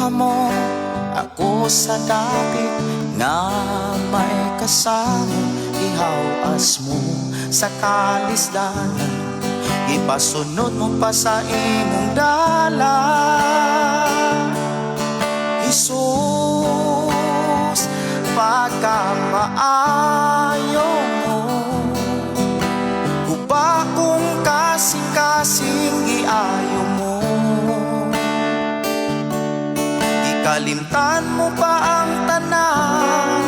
Gikuha mo ako sa dapit nga may kasama. Gihawas mo sa kalisdanan. Gipasunod mo pa sa imong dalan. Jesus, pagkamaayo mo, guba kong kasing-kasing, giayo mo. Gikalimtan mo pa ang tanan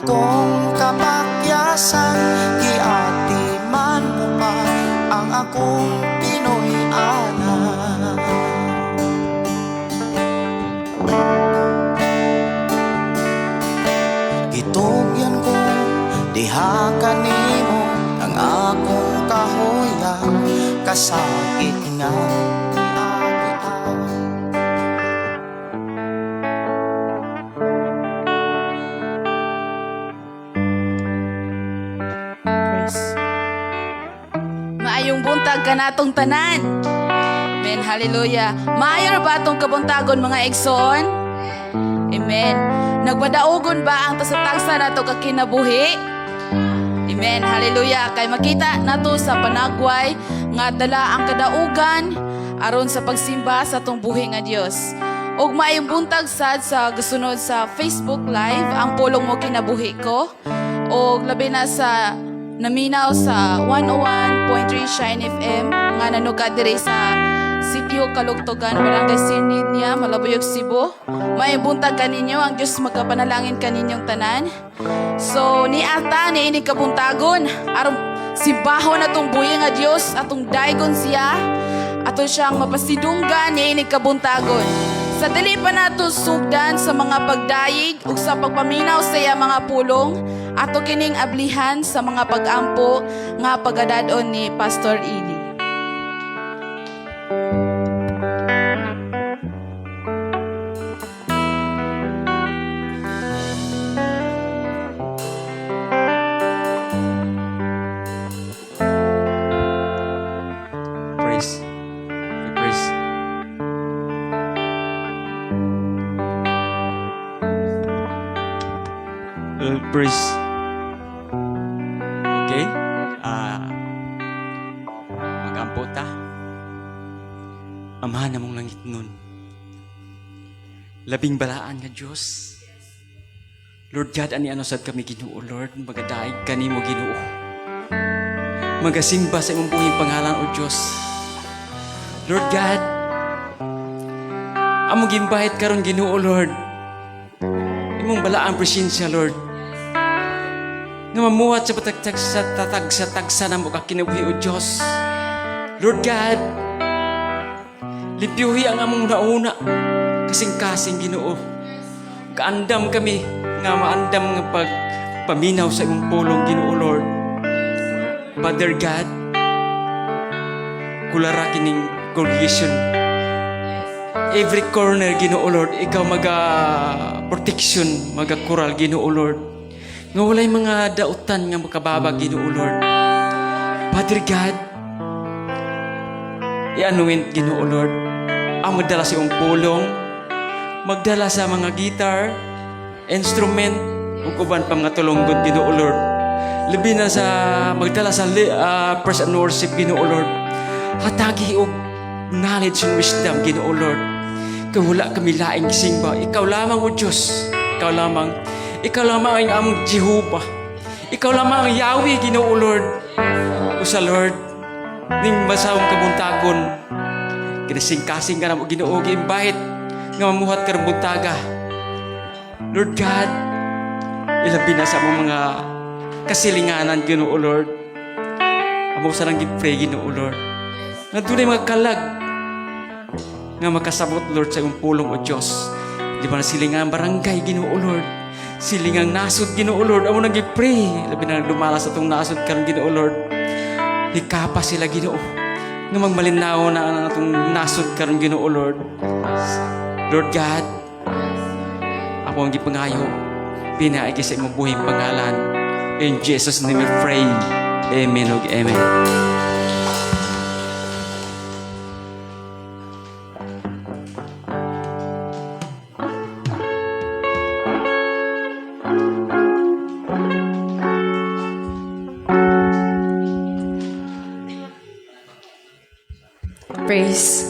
kong kapakyasan. Giatiman mo pa ang akong Pinoy anak. Gitugyan ko diha kanimo ang akong kahuya, kasakit nga giagi. Praise. Maayong buntag kanatong tanan. Amen. Hallelujah. Maayo ra ba atong kabuntagon, mga igsoon? Amen. Nagpadaugon ba ang tasatagsa nato ka kinabuhi? Amen. Hallelujah. Kay makita nato sa panagway nga dala ang kadaugan aron sa pagsimba sa atong buhi nga Dios. Ug maayong buntag sad sa gasunod sa Facebook Live, Ang Pulong Mo Kinabuhi Ko. Og labi na sa naminaw sa 101.3 Shine FM nga nanuga diri sa Sitio Kalugtugan, Barangay Sirninia, Malabuyok, Cebu. Maayong buntag kaninyo, ang Diyos magkapanalangin kaninyong tanan. So, ni ata ni ini kabuntagon, aron simbahon atong buhi nga Dios, atong daygon siya, ato siyang mapasidunggan ni ini kabuntagon. Sa dili pa nato sugdan sa mga pagdayeg ug sa pagpaminaw sa iya mga pulong, ato kining ablihan sa mga pagampo nga pagadad-on ni Pastor Ely. Praise. Praise. Praise. Okay? Magampo ta. Amahan namong langit nun. Labing balaan nga Diyos. Lord God, ani ano sad kami, Ginoo, Lord, magadaig kanimo, Ginoo. Magasimba sa imong buhing pangalan, O Diyos. Lord God, among gimbahit karon, Ginoo, Lord. Imong balaang presensya, Lord. Nga mamuhat sa patagtag sa tatag sa tagsa namo ka kinabuhi, O Diyos. Lord God, limpyuhi ang among nauna, kasing-kasing, Ginoo. Kaandam kami nga maandam nga pagpaminaw sa imong pulong, Ginoo, Lord. Father God, kulara kining congregation. Every corner, Ginoo, Lord, ikaw maga protection, maga kural, Ginoo, Lord. Nga walay mga dautan nga makababa, Ginoo, Lord. Father God, i-anoint, Ginoo, Lord, ang magdala sa iyong pulong, magdala sa mga guitar, instrument, ug uban pa mga tulonggod, Ginoo, Lord. Labi na sa magdala sa praise and worship, Ginoo, Lord. Hatagi og knowledge and wisdom, Ginoo, Lord. Kay wala kami laing gisimba. Ikaw lamang, O Diyos. Ikaw lamang. Ikaw lamang ang among Jehovah. Ikaw lamang ang Yahweh, Ginoo, Lord. Usa, Lord, ning masawang kabuntagon, kinasing-kasing ka na mo, Ginoo, giimbahit nga mamuhat karong buntaga. Lord God, ilabi na sa among mga kasilinganan, Ginoo, Lord. Amo sa nang gi-pray, Ginoo, Lord. Nga dunay mga kalag nga makasabot, Lord, sa imong pulong, O Diyos. Di ba na silingang barangay, Ginoo, Lord. Silingang nasod, Ginoo, Lord. Amo nang gi-pray. Labi na dumala sa atong nasod karon, Ginoo, Lord. Hikapa sila, Ginoo. Nga magmalinaw na ang atong nasod karon, Ginoo, Lord. Lord God, ako ang gipangayo. Pinaagi sa imong buhing pangalan. In Jesus' name we pray. Amen ug amen. Praise.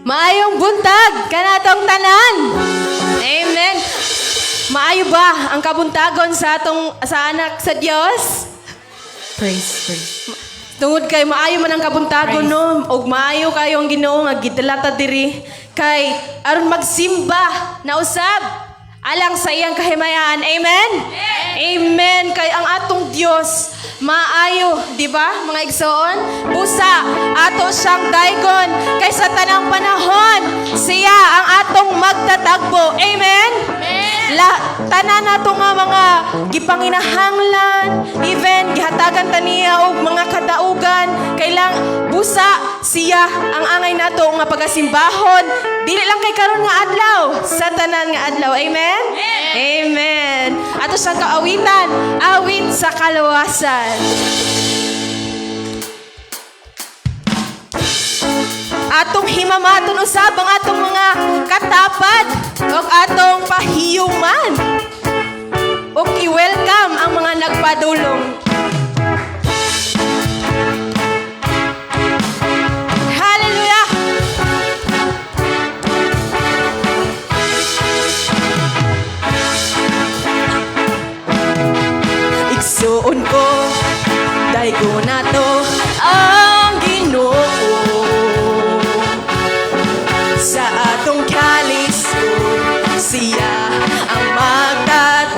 Maayong buntag kanatong tanan. Amen. Maayo ba ang kabuntagon sa atong sa anak sa Dios? Praise, praise. Tungod kay maayo man ang kabuntagon, no, ug maayo kayo ang Ginoo nga gidala ta diri kay aron magsimba na usab alang sa iyang kahimayaan. Amen. Amen. Kay ang atong Dios maayo, di ba, mga igsoon? Busa ato siyang daygon kay sa tanang panahon siya ang atong magtatagbo. Amen. La, tanan nato nga mga gipanginahanglan, even gihatagan ta niya og mga kadaugan, kailang busa siya ang angay nato nga pagasimbahon, dili lang kay karon nga adlaw, sa tanan nga adlaw. Amen. Amen. Ato siyang kaawitan, Awit sa Kaluwasan. Atong himamaton usab ang atong mga katapad ug atong pahiyuman ug i-welcome ang mga nagpadulong. Hallelujah! Igsuon ko, daygo nato ang Ginoo sa atong kalisod, siya ang magtatago.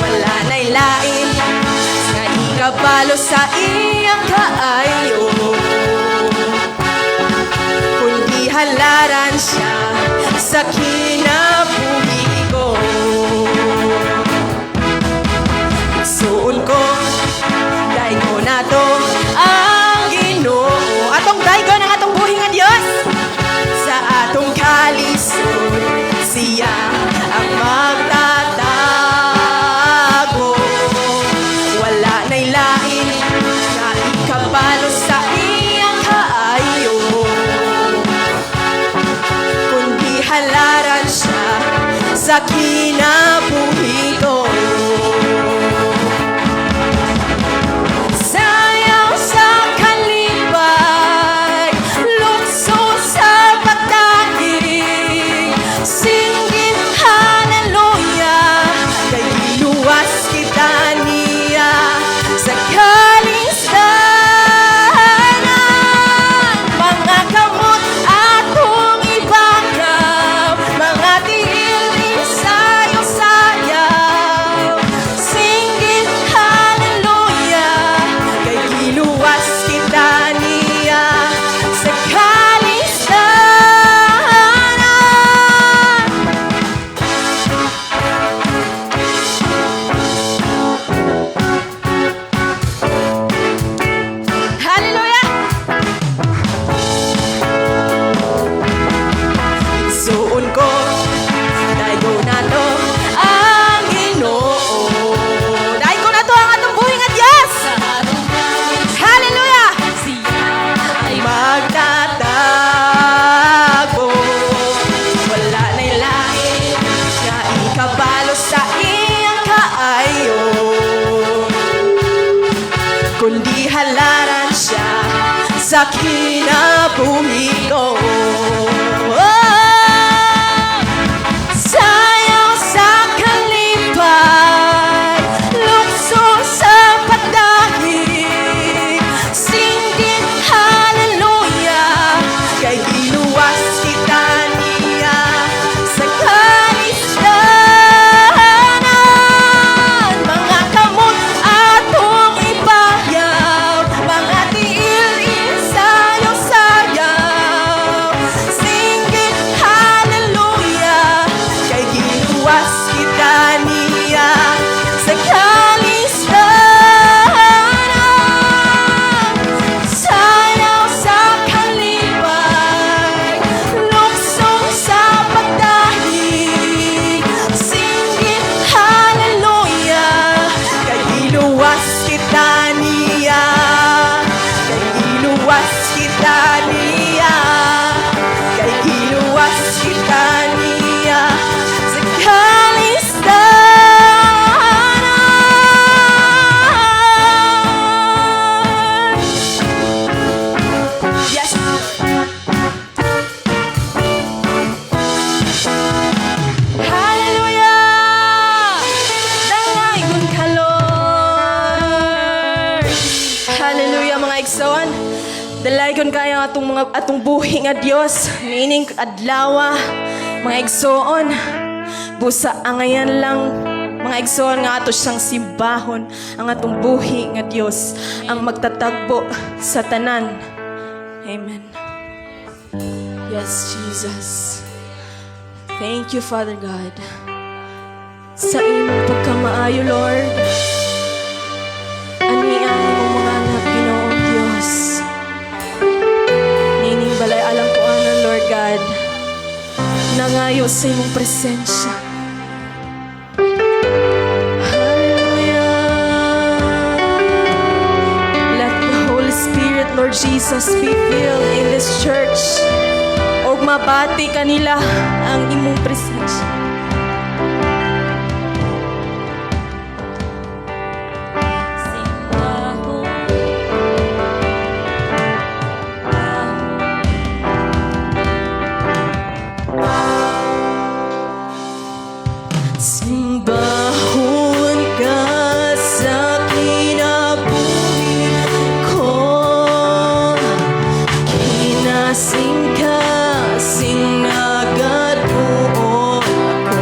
Wala na'y lain nga ikabalo sa iyang kaayo, kundi halaran siya sa kinabuhi ko. Igsuon ko, daygo nato ang Ginoo. Atong daygon ang atong buhi nga Dios sa atong kalisod, siya ang magtatago. Wala na'y lain nga ikabalo sa iyang kaayo, kundi halaran siya sa kinabuhi ko. Sayaw sa kalipay, lukso sa pagdagig, singgit hallelujah, kay giluwas kita niya sa kalistanan. Mga kamot atong ibakaw, mga tiil isayo-sayaw, singgit hallelujah, kay giluwas kita niya sa kalistanan. Hallelujah! Igsuon ko, daygo nato ang Ginoo. Daygo nato ang atong buhi nga Dios. Hallelujah! Magtatago. Wala na'y lain nga ikabalo sa iyang kaayo, kundi halaran siya sa kinabuhi ko. Oh! Sayaw sa kalipay, lukso sa pagdagig, singgit hallelujah, kay giluwas kita niya sa kalistanan. Mga kamot atong ipayaw, mga tiil isayo-sayaw, singgit hallelujah, kay giluwas kita niya sa kalistanan. Sayaw sa kalipay, lukso sa pagdahig, singgit hallelujah, kay giluwas kita niya, kay giluwas kita niya, kay giluwas kita niya sa kalistanan. Dalaygon kaayo ang atong mga atong buhi nga Dios niining adlaw, mga igsoon. Busa angayan lang, mga igsoon, nga ato siyang simbahon ang atong buhi nga Dios ang magtatagbo sa tanan. Amen. Yes, Jesus. Thank you, Father God. Sa imong pagkamaayo, Lord. Ani ang imong mga anak, Ginoong Dios. Niining balay alang ko anan, Lord God. Nangayo sa imong presensya. Hallelujah. Let the Holy Spirit, Lord Jesus, be filled in this church. Og mabati kanila ang imong presensya. Simbahon ka sa kinabuhi ko. Kinasing-kasing nagatuo ako.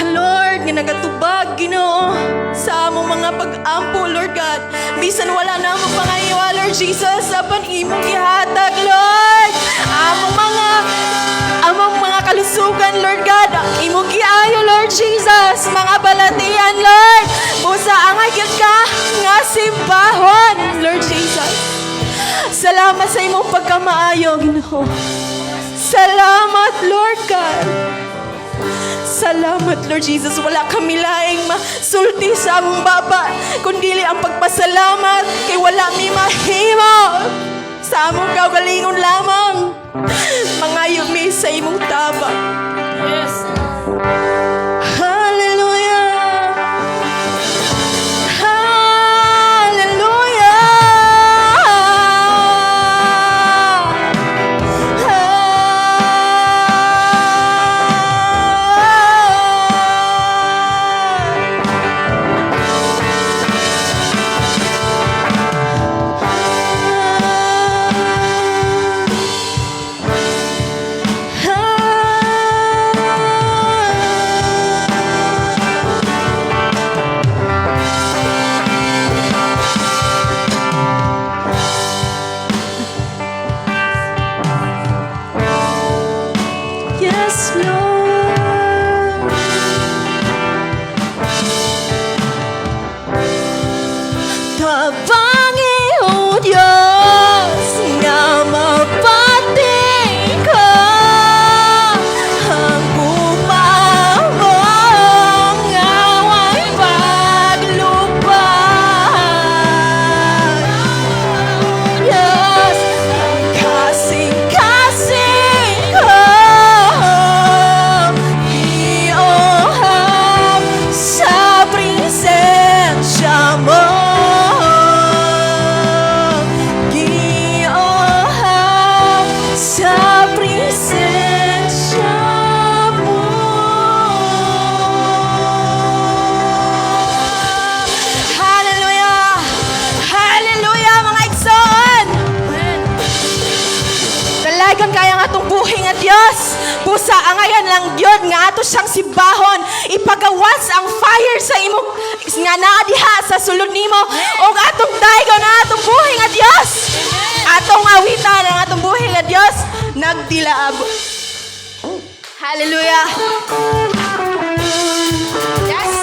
ka, Lord, nga nagatubag, Ginoo, sa among mga pag-ampo, Lord God. Bisan wala na among pangayo, Lord Jesus, apan imong gihatag, Lord. Among mga kalusugan, Lord God, imong giayo, Lord Jesus, mga balatian, Lord. Busa angay gyud ka nga simbahon, Lord Jesus. Salamat sa imong pagkamaayo, Ginoo. Salamat, Lord God. Salamat, Lord Jesus. Wala kami laing masulti sa among baba, kundi ang pagpasalamat kay wala mi mahimo sa among kaugalingon lamang. Mangayo mi sa imong tabang. Yes. Hallelujah! Hallelujah! Yes, Lord. Tabangi, O Diyos, nga mapati ko ang gugma mo nga way paglupad. Diyos, ang kasing-kasing ko giohab sa presensya mo. Giohab sa presensya mo. Hallelujah! Hallelujah, mga igsoon! Dalagan kaya nga atong buhi nga Dios. Busa angayan lang gyud nga ato siyang simbahon. Ipagawas ang fire sa imo nga naa diha sa sulod nimo ug atong daygon na atong buhi nga Dios. Atong awitan ang atong buhi nga Dios nagtilaab. Hallelujah. Yes.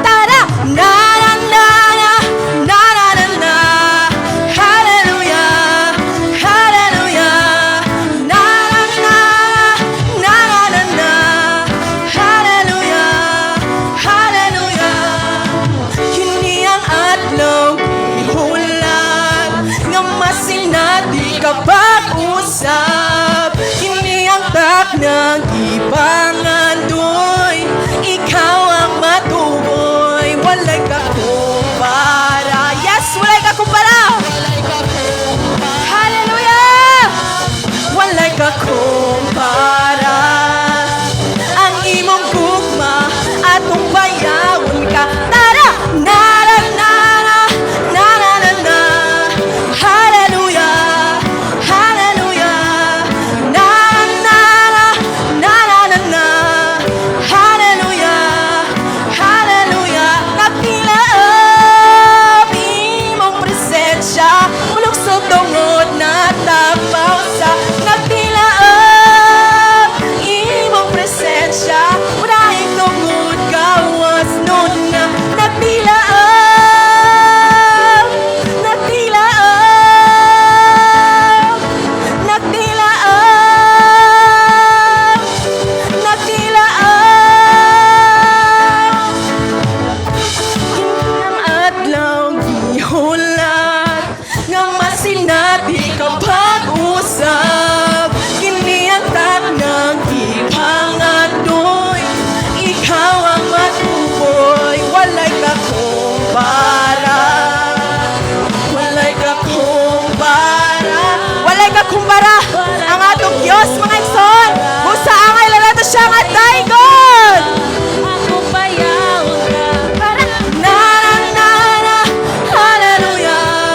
Tara! Na na na na na na na na. Hallelujah, hallelujah. Na na na na na na na. Hallelujah, hallelujah. Kini ang adlaw gihulat nga masinati kapag-usap. Kini ang taknang gipangandoy, ikaw ang matuoy, walay kakumpara. Yes, walay kakumpara. Hallelujah! Walay kakumpara. Ang imong gugma atong bayawon ka. Tara! Na na na na na na na na. Hallelujah! Hallelujah! Na na na na na na na. Hallelujah! Hallelujah! Nagtilaab imong presensya, muluksob tungod natapaw sa. Nagtilaab imong presensya, mudaig tungod gawas nun na. Nagtilaab, nagtilaab, nagtilaab, nagtilaab. Ang adlaw gihulat nga masinati kapag-usap. Kini ang taknang gipangandoy, ikaw ang matuoy, walay kakumpara. Walay kakumpara. Walay kakumpara ang atong Diyos, mga igsoon. Busa angay lang nato siya nga daygon. Ako bayawon ka. Na na na na. Hallelujah.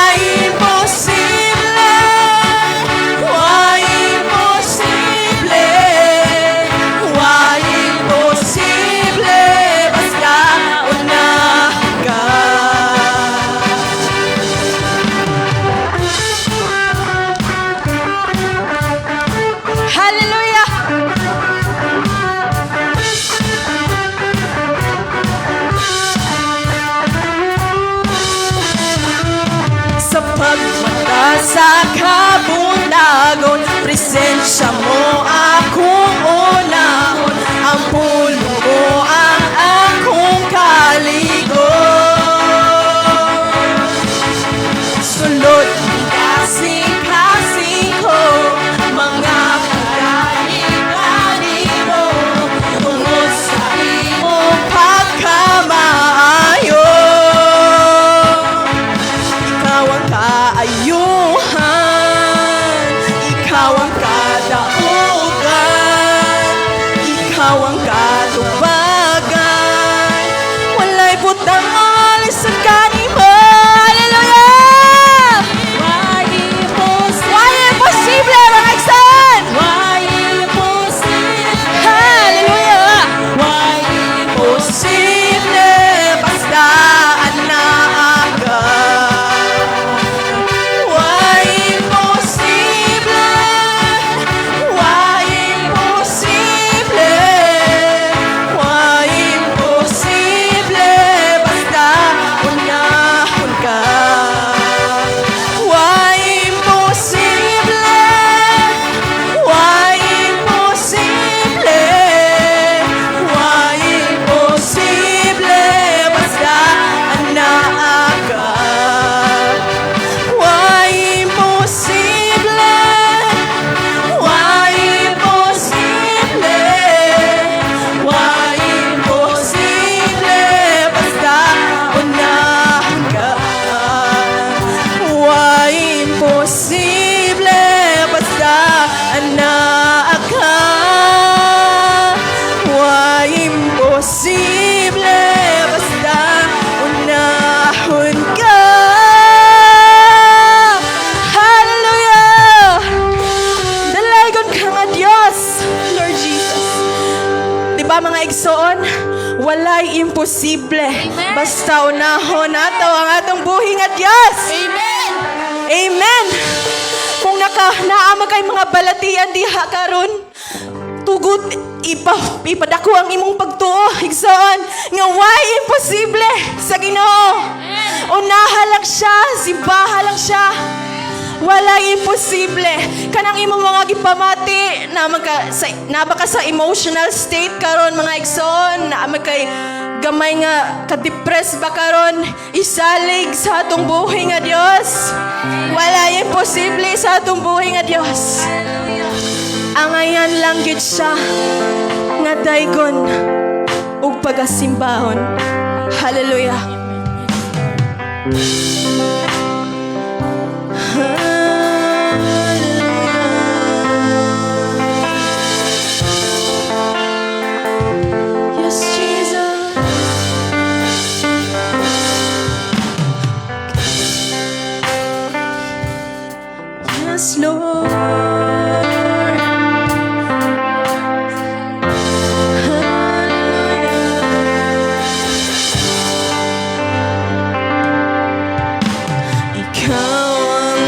Ikaw ang katubagan. Walay butang lisod kanimo. Hallelujah! Why imposible, mga igsoon? Hallelujah! Why imposible basta anaa ka? Why imposible? Why imposible? Why imposible basta unahon ka? Why imposible? Why imposible? Why imposible basta anaa ka? Why imposible? Why imposible? Why imposible basta unahon ka? Why imposible basta anaa ka? Why imposible basta unahon ka? Hallelujah! Dalaygon ka nga Diyos, Lord Jesus. Di ba, mga igsoon? Walay imposible. Amen. Basta unahon nato ang atong buhi nga Diyos. Amen. Amen. Kung naa man kay mga balatian diha karon, tugot ipadako ang imong pagtuo, igsoon, nga why imposible sa Ginoo. Unaha lang siya, simbaha lang siya. Walay imposible. Kanang imong mga gipamati naa ba ka sa emotional state karon, mga igsoon, naa man kay gamay nga ka-depress ba karon, isalig sa atong buhi nga Dios. Walay imposible sa atong buhi nga Dios. Angayan lang gyud siya nga daygon ug pagasimbahon. Hallelujah. Hallelujah. Yes, Jesus. Yes, Lord. Hallelujah. Ikaw ang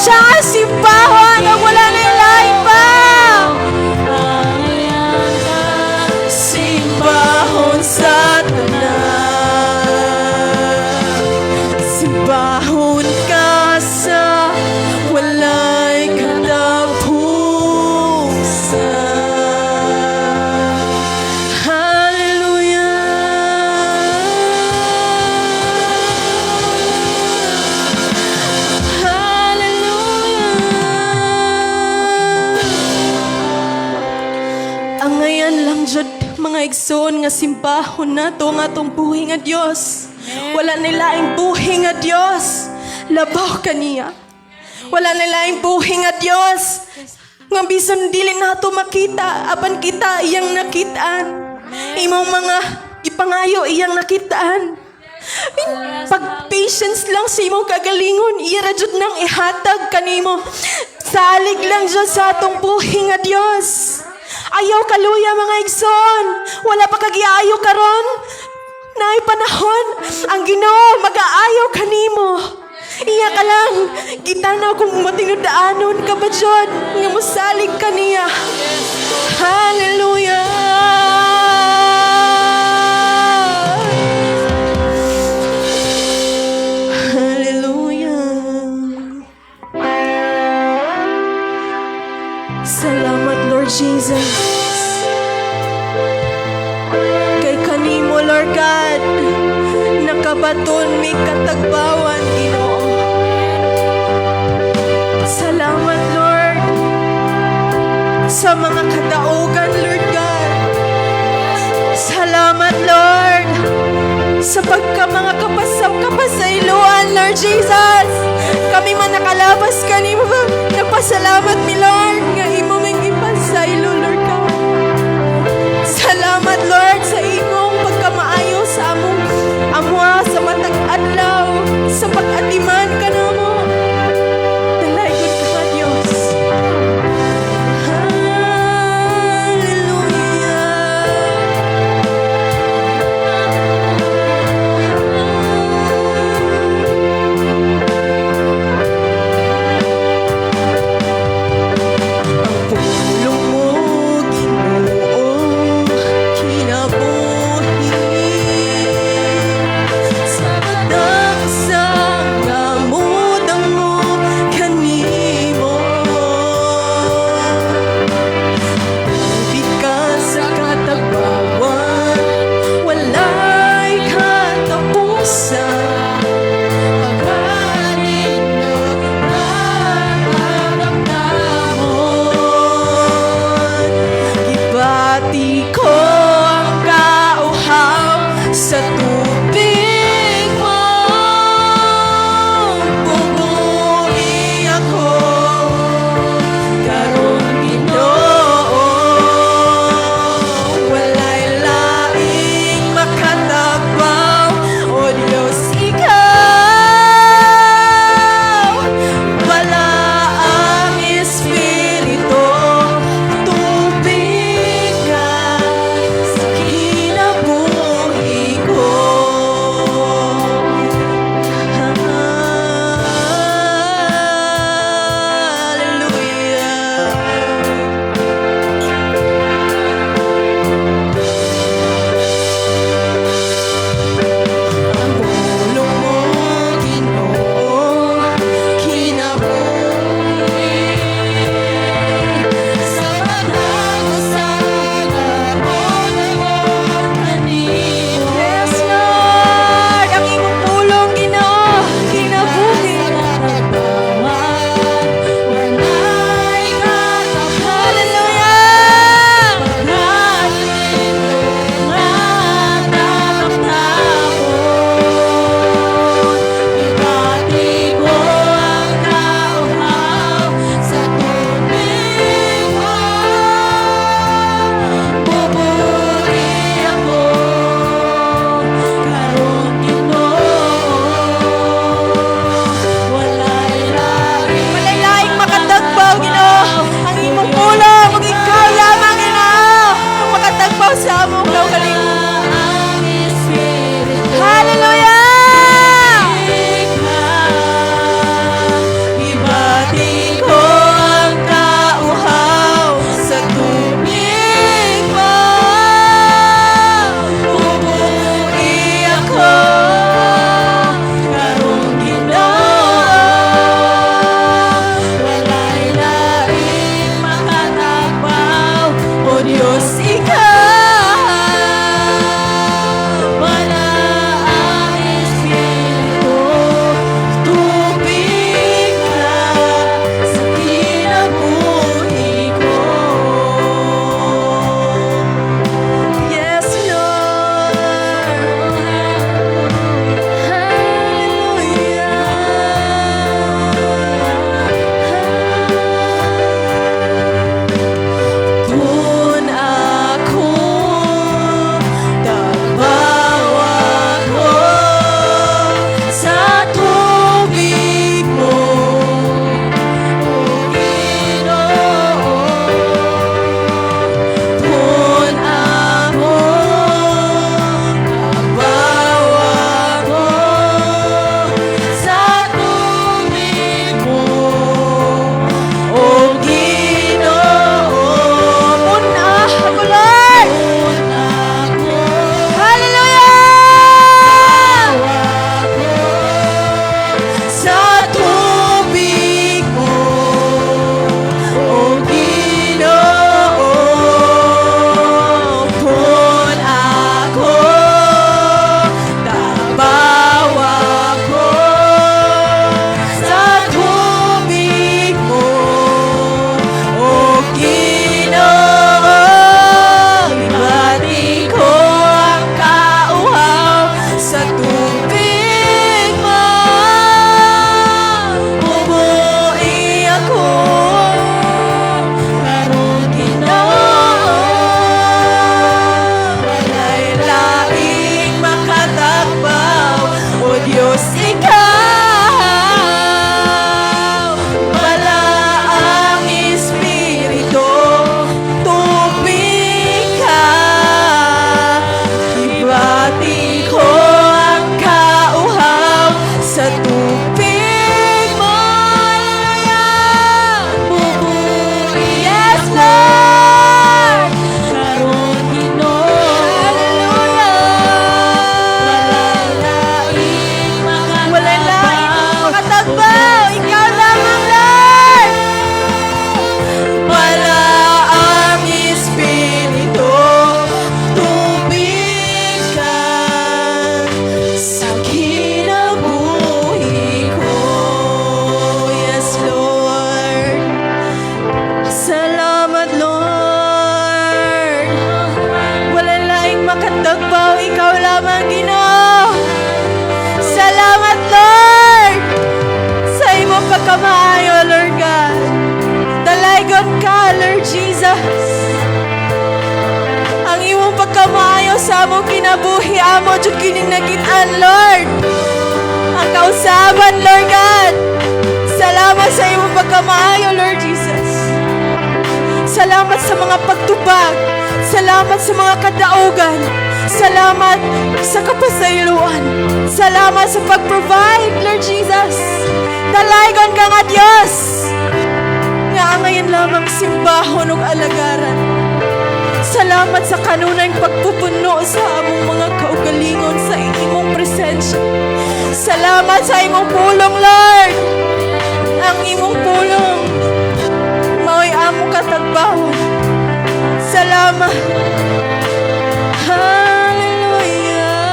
Siya ang simbahon ug wala na lain pa. Simbahon sa tanan. Simbahon ka sa walay katapusan. Hallelujah. Hallelujah. Angayan lang jud, mga igsoon, nga simbahon nato nga atong buhi nga Dios. Wala nay laing buhi nga Dios labaw kaniya. Wala nay laing buhi nga Dios nga bisan dili nato makita, apan kita iyang nakitaan. Imong mga ipangayo, iyang nakitaan. Pag patience lang sa imong kagalingon, iya ra jud nang ihatag kanimo. Salig lang jud sa atong buhi nga Dios. Ayaw kaluya, mga igsoon. Wala pa kagiayo karon. Naay panahon, ang Ginoo mag-aayo kanimo. Iya ka lang gitanaw kung matinudaanon ka ba jud nga mosalig kaniya. Hallelujah. Hallelujah. Salamat, Lord Jesus. Kay kanimo, Lord God, nakabaton mi katagbawan, Ginoo. Salamat, Lord, sa mga kadaugan, Lord God. Salamat, Lord, sa pagka mga kapasaw kapasayloan, Lord Jesus. Kami man nakalabas kanimo, nagpasalamat mi, Lord, nga imo mang ipasaylo, Lord God. Salamat, Lord, sa imong pagkamaayo sa among amua sa matag adlaw, sa pag-atiman kanamo. Dalaygon ka, Dios. Hallelujah. lamang, Ginoo. Salamat, Lord, sa imong pagkamaayo, Lord God. Dalaygon ka, Lord Jesus. Ang imong pagkamaayo sa among kinabuhi, amo jud kining nakit-an, Lord. Ang kausaban, Lord God. Salamat sa imong pagkamaayo, Lord Jesus. Salamat sa mga pagtubag. Salamat sa mga kadaugan. Salamat sa kapasayloan. Salamat sa pag-provide, Lord Jesus. Dalaygon ka nga, Diyos, nga angayan lamang simbahon ug alagaran. Salamat sa kanunayng pagpupuno sa among mga kaugalingon sa imong presensya. Salamat sa imong pulong, Lord. Ang imong pulong mao'y among katagbawon. Salamat. Hallelujah.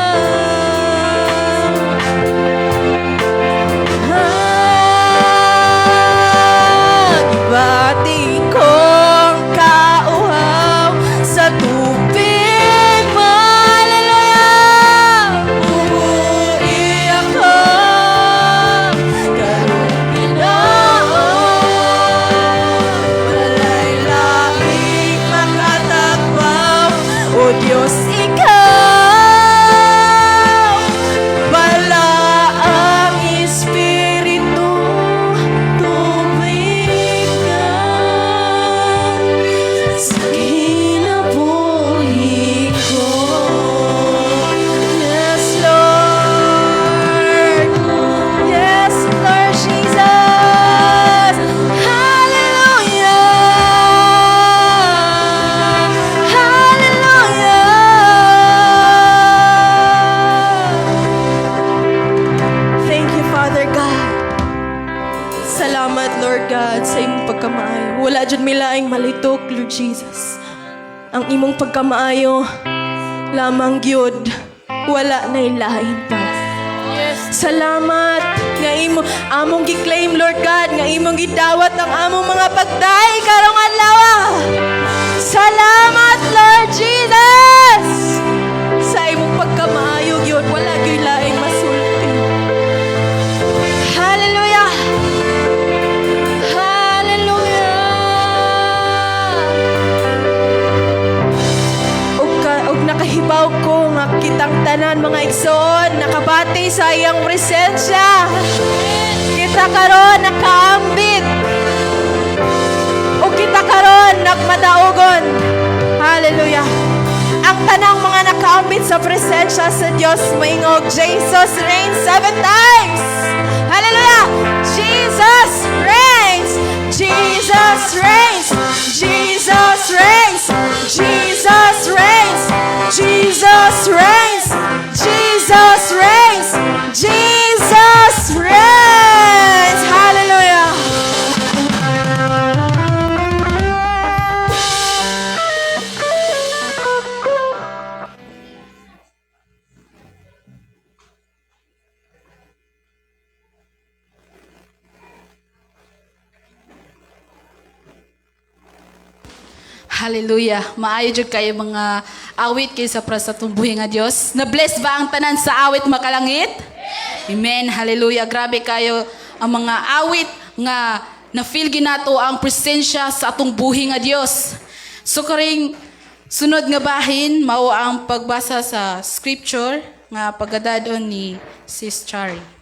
Ah, gibati kong kauhaw sa tubig mo. Hallelujah. Bumuhi ako karon, Ginoo. Walay laing makatagbaw, O Diyos, ikaw Balaang Espiritu, tubig ka sa kinabuhi ko. Yes, Lord. Yes, Lord Jesus. Hallelujah. Hallelujah. Thank you, Father God. Salamat, Lord God, sa imong pagkamaayo. Wala jud may laing malitok, Lord Jesus. Ang imong pagkamaayo lamang gyud, wala na lain pa. Salamat nga imo among gi-claim, Lord God, nga imong gidawat ang among mga pagdaig karong adlaw. Salamat, Lord Jesus, sa imong pagkamaayo gyud, wala gyud laing masulti. Hallelujah. Hallelujah. Ug nakahibaw ko nga kitang tanan, mga igsoon, nakabati sa iyang presensya. Kita karon nakaambit. Ug kita karon nagmadaugon. Hallelujah. Ang tanang mga nakaambit sa presensya sa Dios moingog, "Jesus reigns," seven times. Hallelujah! Jesus reigns! Jesus reigns! Jesus reigns! Jesus reigns! Jesus reigns! Jesus reigns! Jesus reigns! Hallelujah! Hallelujah. Maayo jud kayo mga awit kay sa sa buhi nga Dios. Na-bless ba ang tanan sa awit makalangit? Amen. Hallelujah. Grabe kayo ang mga awit nga na-feel ginato ang presensya sa atong buhi nga Dios. So karing sunod nga bahin mao ang pagbasa sa scripture nga pagadadon ni Sis Chari.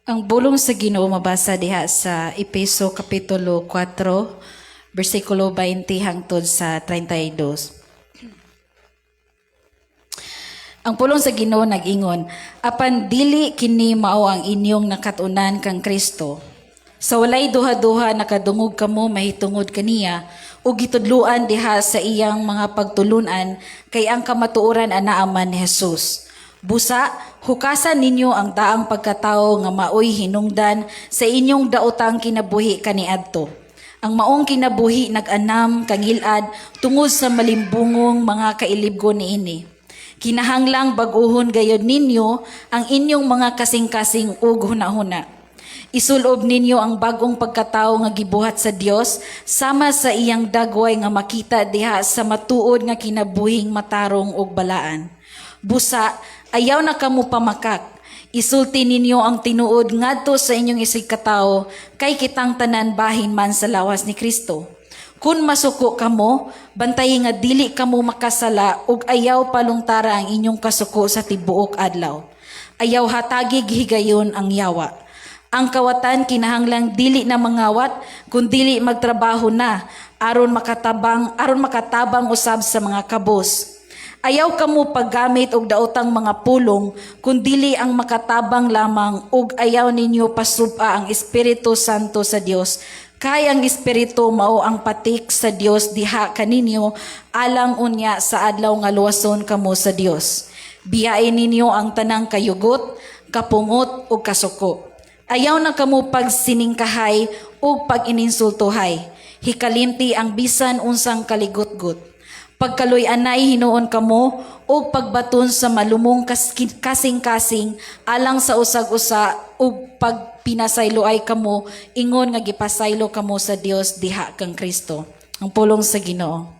Ang bulong sa Ginoo mabasa diha sa Epeso kapitulo 4 bersikulo 20 hangtod sa 32. Ang pulong sa Ginoo nag-ingon, "Apan dili kini mao ang inyong nakat-unan kang Kristo. Sa walay duha-duha nakadungog kamo mahitungod kaniya ug gitudluan diha sa iyang mga pagtulunan, kay ang kamatuoran anaa man ni Jesus. Busa, hukasan ninyo ang daang pagkatao nga maoy hinungdan sa inyong daotang kinabuhi kaniadto. Ang maong kinabuhi nag-anam kangilad tungod sa malimbungong mga kailibgo niini. Kinahanglang bag-uhon gayod ninyo ang inyong mga kasing-kasing ug hunahuna. Isulob ninyo ang bagong pagkatao nga gibuhat sa Dios sama sa iyang dagway nga makita diha sa matuod nga kinabuhing matarong ug balaan. Busa, ayaw na kamo pamakak. Isulti ninyo ang tinuod ngadto sa inyong isigkatawo, kay kitang tanan bahin man sa lawas ni Kristo. Kung masuko kamo, bantayi nga dili kamo makasala ug ayaw palungtara ang inyong kasuko sa tibuok adlaw. Ayaw hatagi gihigayon ang yawa. Ang kawatan kinahanglang dili na mangawat kun dili magtrabaho na aron makatabang usab sa mga kabos. Ayaw kamo paggamit og daotang mga pulong kun dili ang makatabang lamang, ug ayaw ninyo pasub-a ang Espiritu Santo sa Dios. Kay ang Espiritu mao ang patik sa Dios diha kaninyo alang unya sa adlaw nga luwason kamo sa Dios. Biyain ninyo ang tanang kayugot, kapungot ug kasuko. Ayaw na kamo pagsiningkahay ug pag-ininsultuhay. Hikalimti ang bisan unsang kaligutgot. Pagkaluy-anay hinuon kamo ug pagbaton sa malumong kasing-kasing alang sa usag-usa ug pagpinasayloay kamo ingon nga gipasaylo kamo sa Dios diha kang Kristo. Ang pulong sa Ginoo.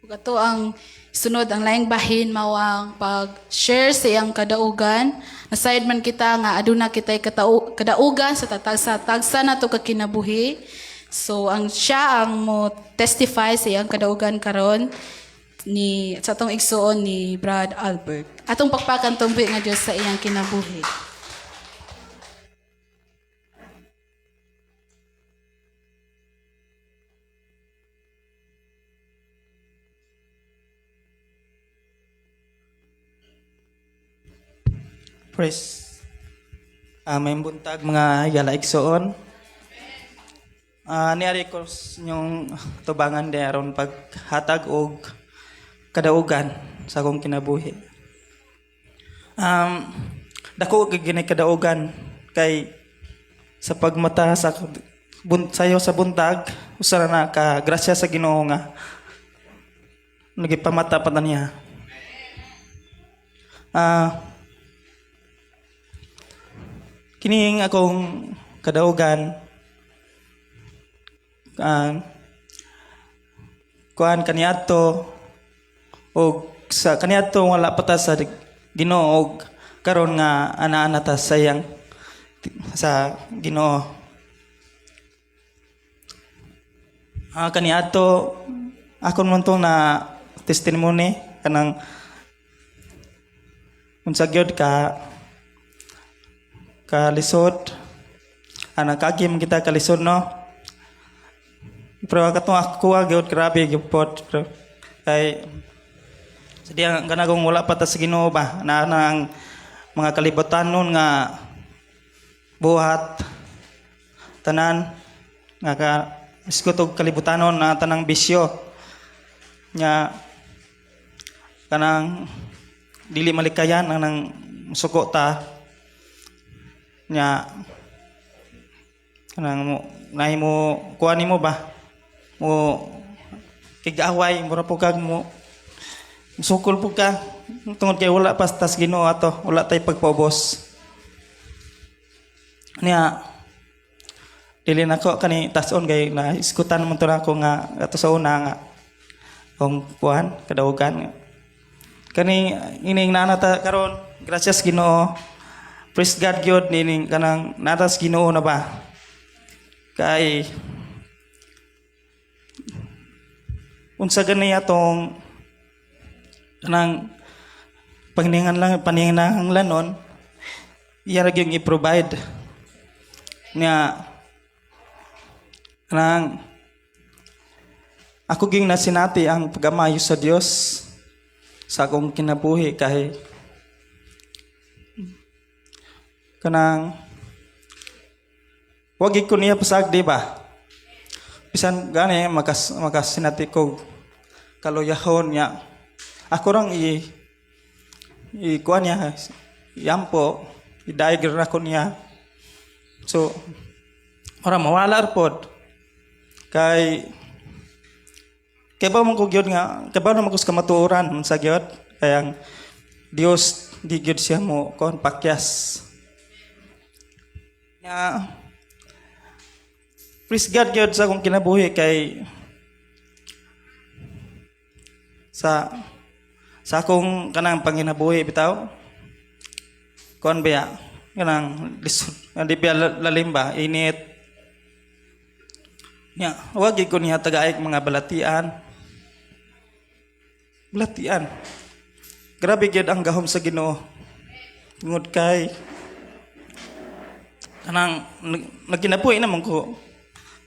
Ug ato ang sunod, ang laing bahin mao ang pag-share sa iyang kadaugan. Nasayod man kita nga aduna kitay kadaugan sa tatagsa tagsa nato ka kinabuhi. So ang siya ang mo testify sa iyang kadaugan karon ni sa atong igsuon ni Brad Albert. Atong pakpakan tong buhi nga Dios sa iyang kinabuhi. Praise. May buntag, mga higala igsoon. Niari ko inyong tubangan di aron paghatag og kadaugan sa akong kinabuhi. Dako kay gini kadaugan kay sa pagmata sa sayo sa buntag, usa na ka grasya sa Ginoo nga nagipamata pa ta niya. Kining akong kadaugan, kuan kaniadto og sa kaniadto wala pa ta sa Ginoo og karon nga ana-ana ta sa iyang sa Ginoo. Kaniadto akon man tong na testimony kanang unsa gyud ka kalisod, ana kagi man kita kalisod, no? Pero katong ako gyud, grabe gyud pod. Pero kay sa diya kanagong wala pa ta sa Ginoo ba na ang mga kalibutan nun nga buhat tanan nga ka isgot og kalibutanon na tanang bisyo nga kanang dili malikayan ang suko ta nya kanang mo naay mo kuha nimo ba mo kig-away, mura po kag mo sukol po ka tungod kay wala pa tas Ginoo ato, wala tay pagpaubos niya. Dili nako kani tas-on kay na iskutan man to nako nga ato sa una nga kung kuan kadaugan kani ining nana ta karon. Gracias Ginoo, praise God gyud nining kanang natas Ginoo na ba kay unsa gani atong kanang pangningan lang paninanglanon, iya ra gyud i-provide niya. Kanang ako ging nasinati ang pagamayo sa Dios sa akong kinabuhi kay kanang wag ko niya pasag, di ba? Bisan gani makasinati ko kaluyahon niya, ako rang i kuan niya, yampo idayeg ra ko niya. So ora mawala ra pod kay Kay ba man ko gyud nga kay ba naman ko sa kamatuoran man sa gyud kay ang Dios di gyud siya mo kon pakyas. Nga praise God gyud sa akong kinabuhi kay sa akong kanang panginabuhi bitaw. Kon biya kanang lisod di biya lalim ba init. Nya, wag gyud ko niya tagaay mga balatian. Balatian. Grabe gyud ang gahom sa Ginoo. Tungod kay kanang nagkinabuhi naman ko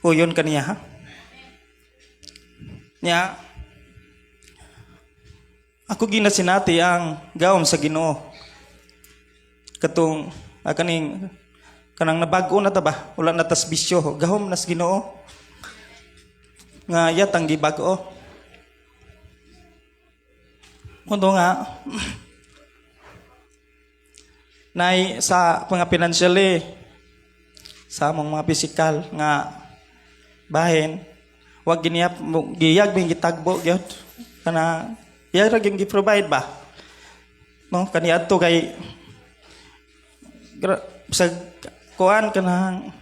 huyon kaniya ha. Nya, ako ginasinati ang gahom sa Ginoo. Katong kaning kanang nabag-o na ta ba? Wala na tas bisyo. Gahom nas Ginoo. Nga yatang gibag-o. Mundo nga nay sa mga financially sa among mga physical nga bahin wag giniyap giyag bing gitagbo gyud kana iya ra gyud gi-provide ba no kaniadto kay sa kuan kanang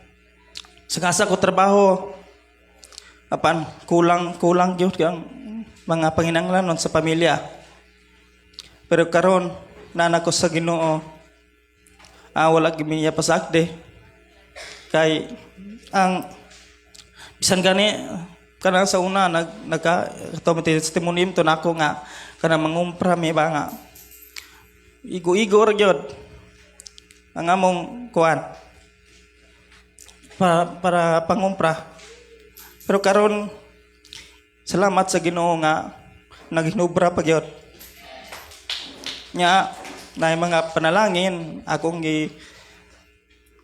sa kasa ko trabaho apan kulang kulang gyud ang mga panginahanglanon sa pamilya. Pero karon nana ko sa Ginoo, wala gyud mi niya pasakde kay ang bisan gani kanang sa una nagka kato testimony to nako nga kanang mangumpra mi ba nga igo-igo ra gyud ang among kuan para pangumpra. Pero karon salamat sa Ginoo nga naghinubra pa gyud. Nya na mga panalangin akong gi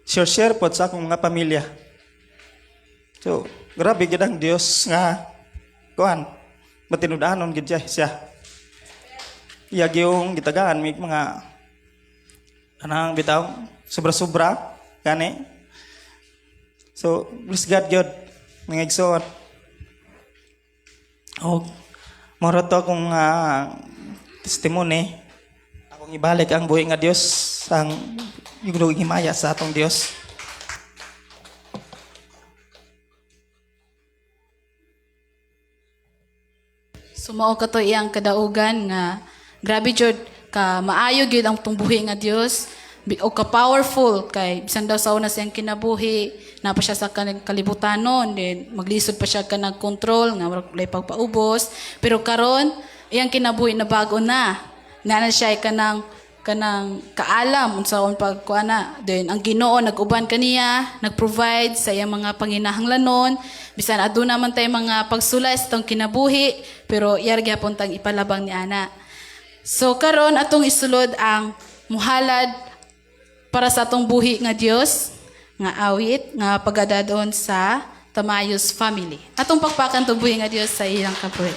share pod sa akong mga pamilya. So, grabe gid ang Dios nga kuan matinud-anon gid siya. Iya gyung gitagaan mig mga kanang bitaw sobra-sobra gani. So, bless God gyud mga igsoon. Og moro to akong testimony. Akong ibalik ang buhi nga Dios ang himaya sa atong Dios. Sumao ka to iyang kadaugan nga grabe jud ka maayo gyud ang tungbuhi nga Dios o ka powerful kay bisan daw sa una siyang kinabuhi na pa siya sa kanang kalibutanon, then maglisod pa siya kanang control nga walay pagpaubos, pero karon iyang kinabuhi na bago na na siya ay kanang kanang kaalam unsaon pagkuan na, then ang Ginoo nag-uban kaniya, nag-provide sa iyang mga panginahanglanon bisan aduna man tay mga pagsulay sa tong kinabuhi, pero iyar gyapon tang ipalabang ni ana. So karon atong isulod ang muhalad para sa atong buhi nga Dios nga awit nga pagadadon sa Tamayos family. Atong pakpakan tong buhi nga Dios sa iyang kabuhi.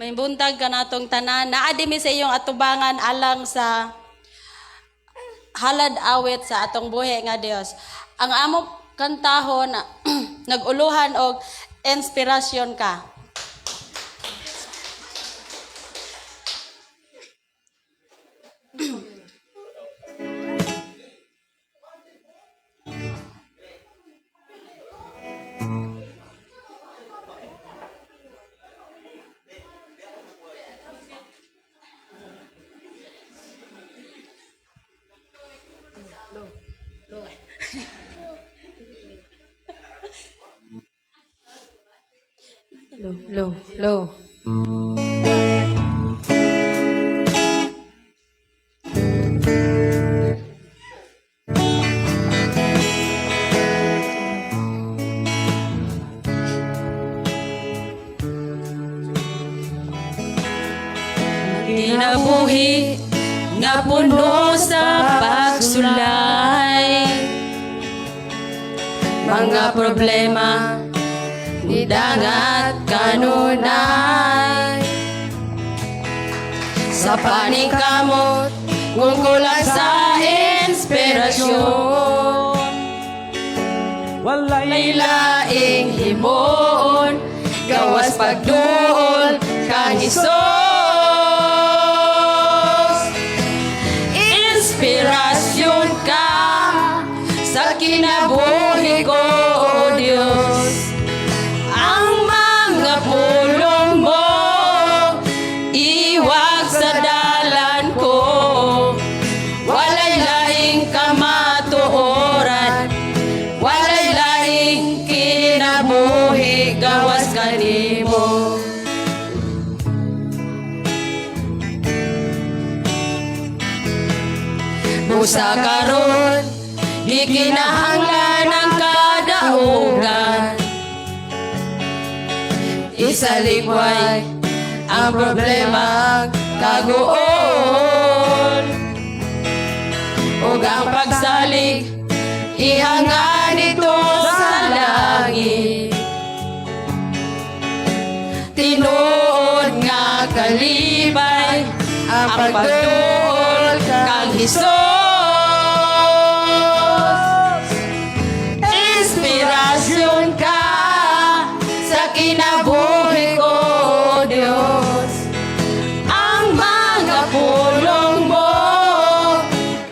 May buntag kanatong tanan. Naa mi sa iyong atubangan alang sa halad awit sa atong buhi nga Dios. Ang amo kantahon naguluhan og inspirasyon ka. Low, low, low. Nga puno sa pagsulay. Mga problema nidangat kanunay. Sa paningkamot kung kulang sa inspirasyon, Walay laing himuon gawas pagduol kang Hesus. Inspirasyon ka sa kinabuhi ko, O Diyos. Ang mga pulong mo iwag sa dalan ko. Walay laing kamatuoran, walay laing kinabuhi gawas kanimo. Busa karon gikinahanglan ang kadaugan. Isalikway ang problema kaguol ug ang pagsalig ihanga nito sa langit. Tinuod nga kalipay ang pagduol kang Hesus. Inspirasyon ka sa kinabuhi ko, O Diyos. Ang mga pulong mo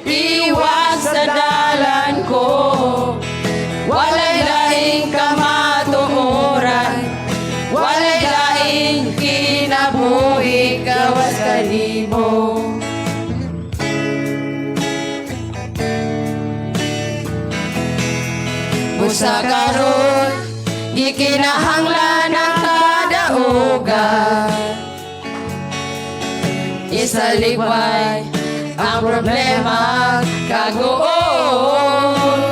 iwag sa dalan ko. Walay laing kamatuoran, walay laing kinabuhi gawas kanimo. Busa karon gikinahanglan ang kadaugan. Isalikway ang problema kaguol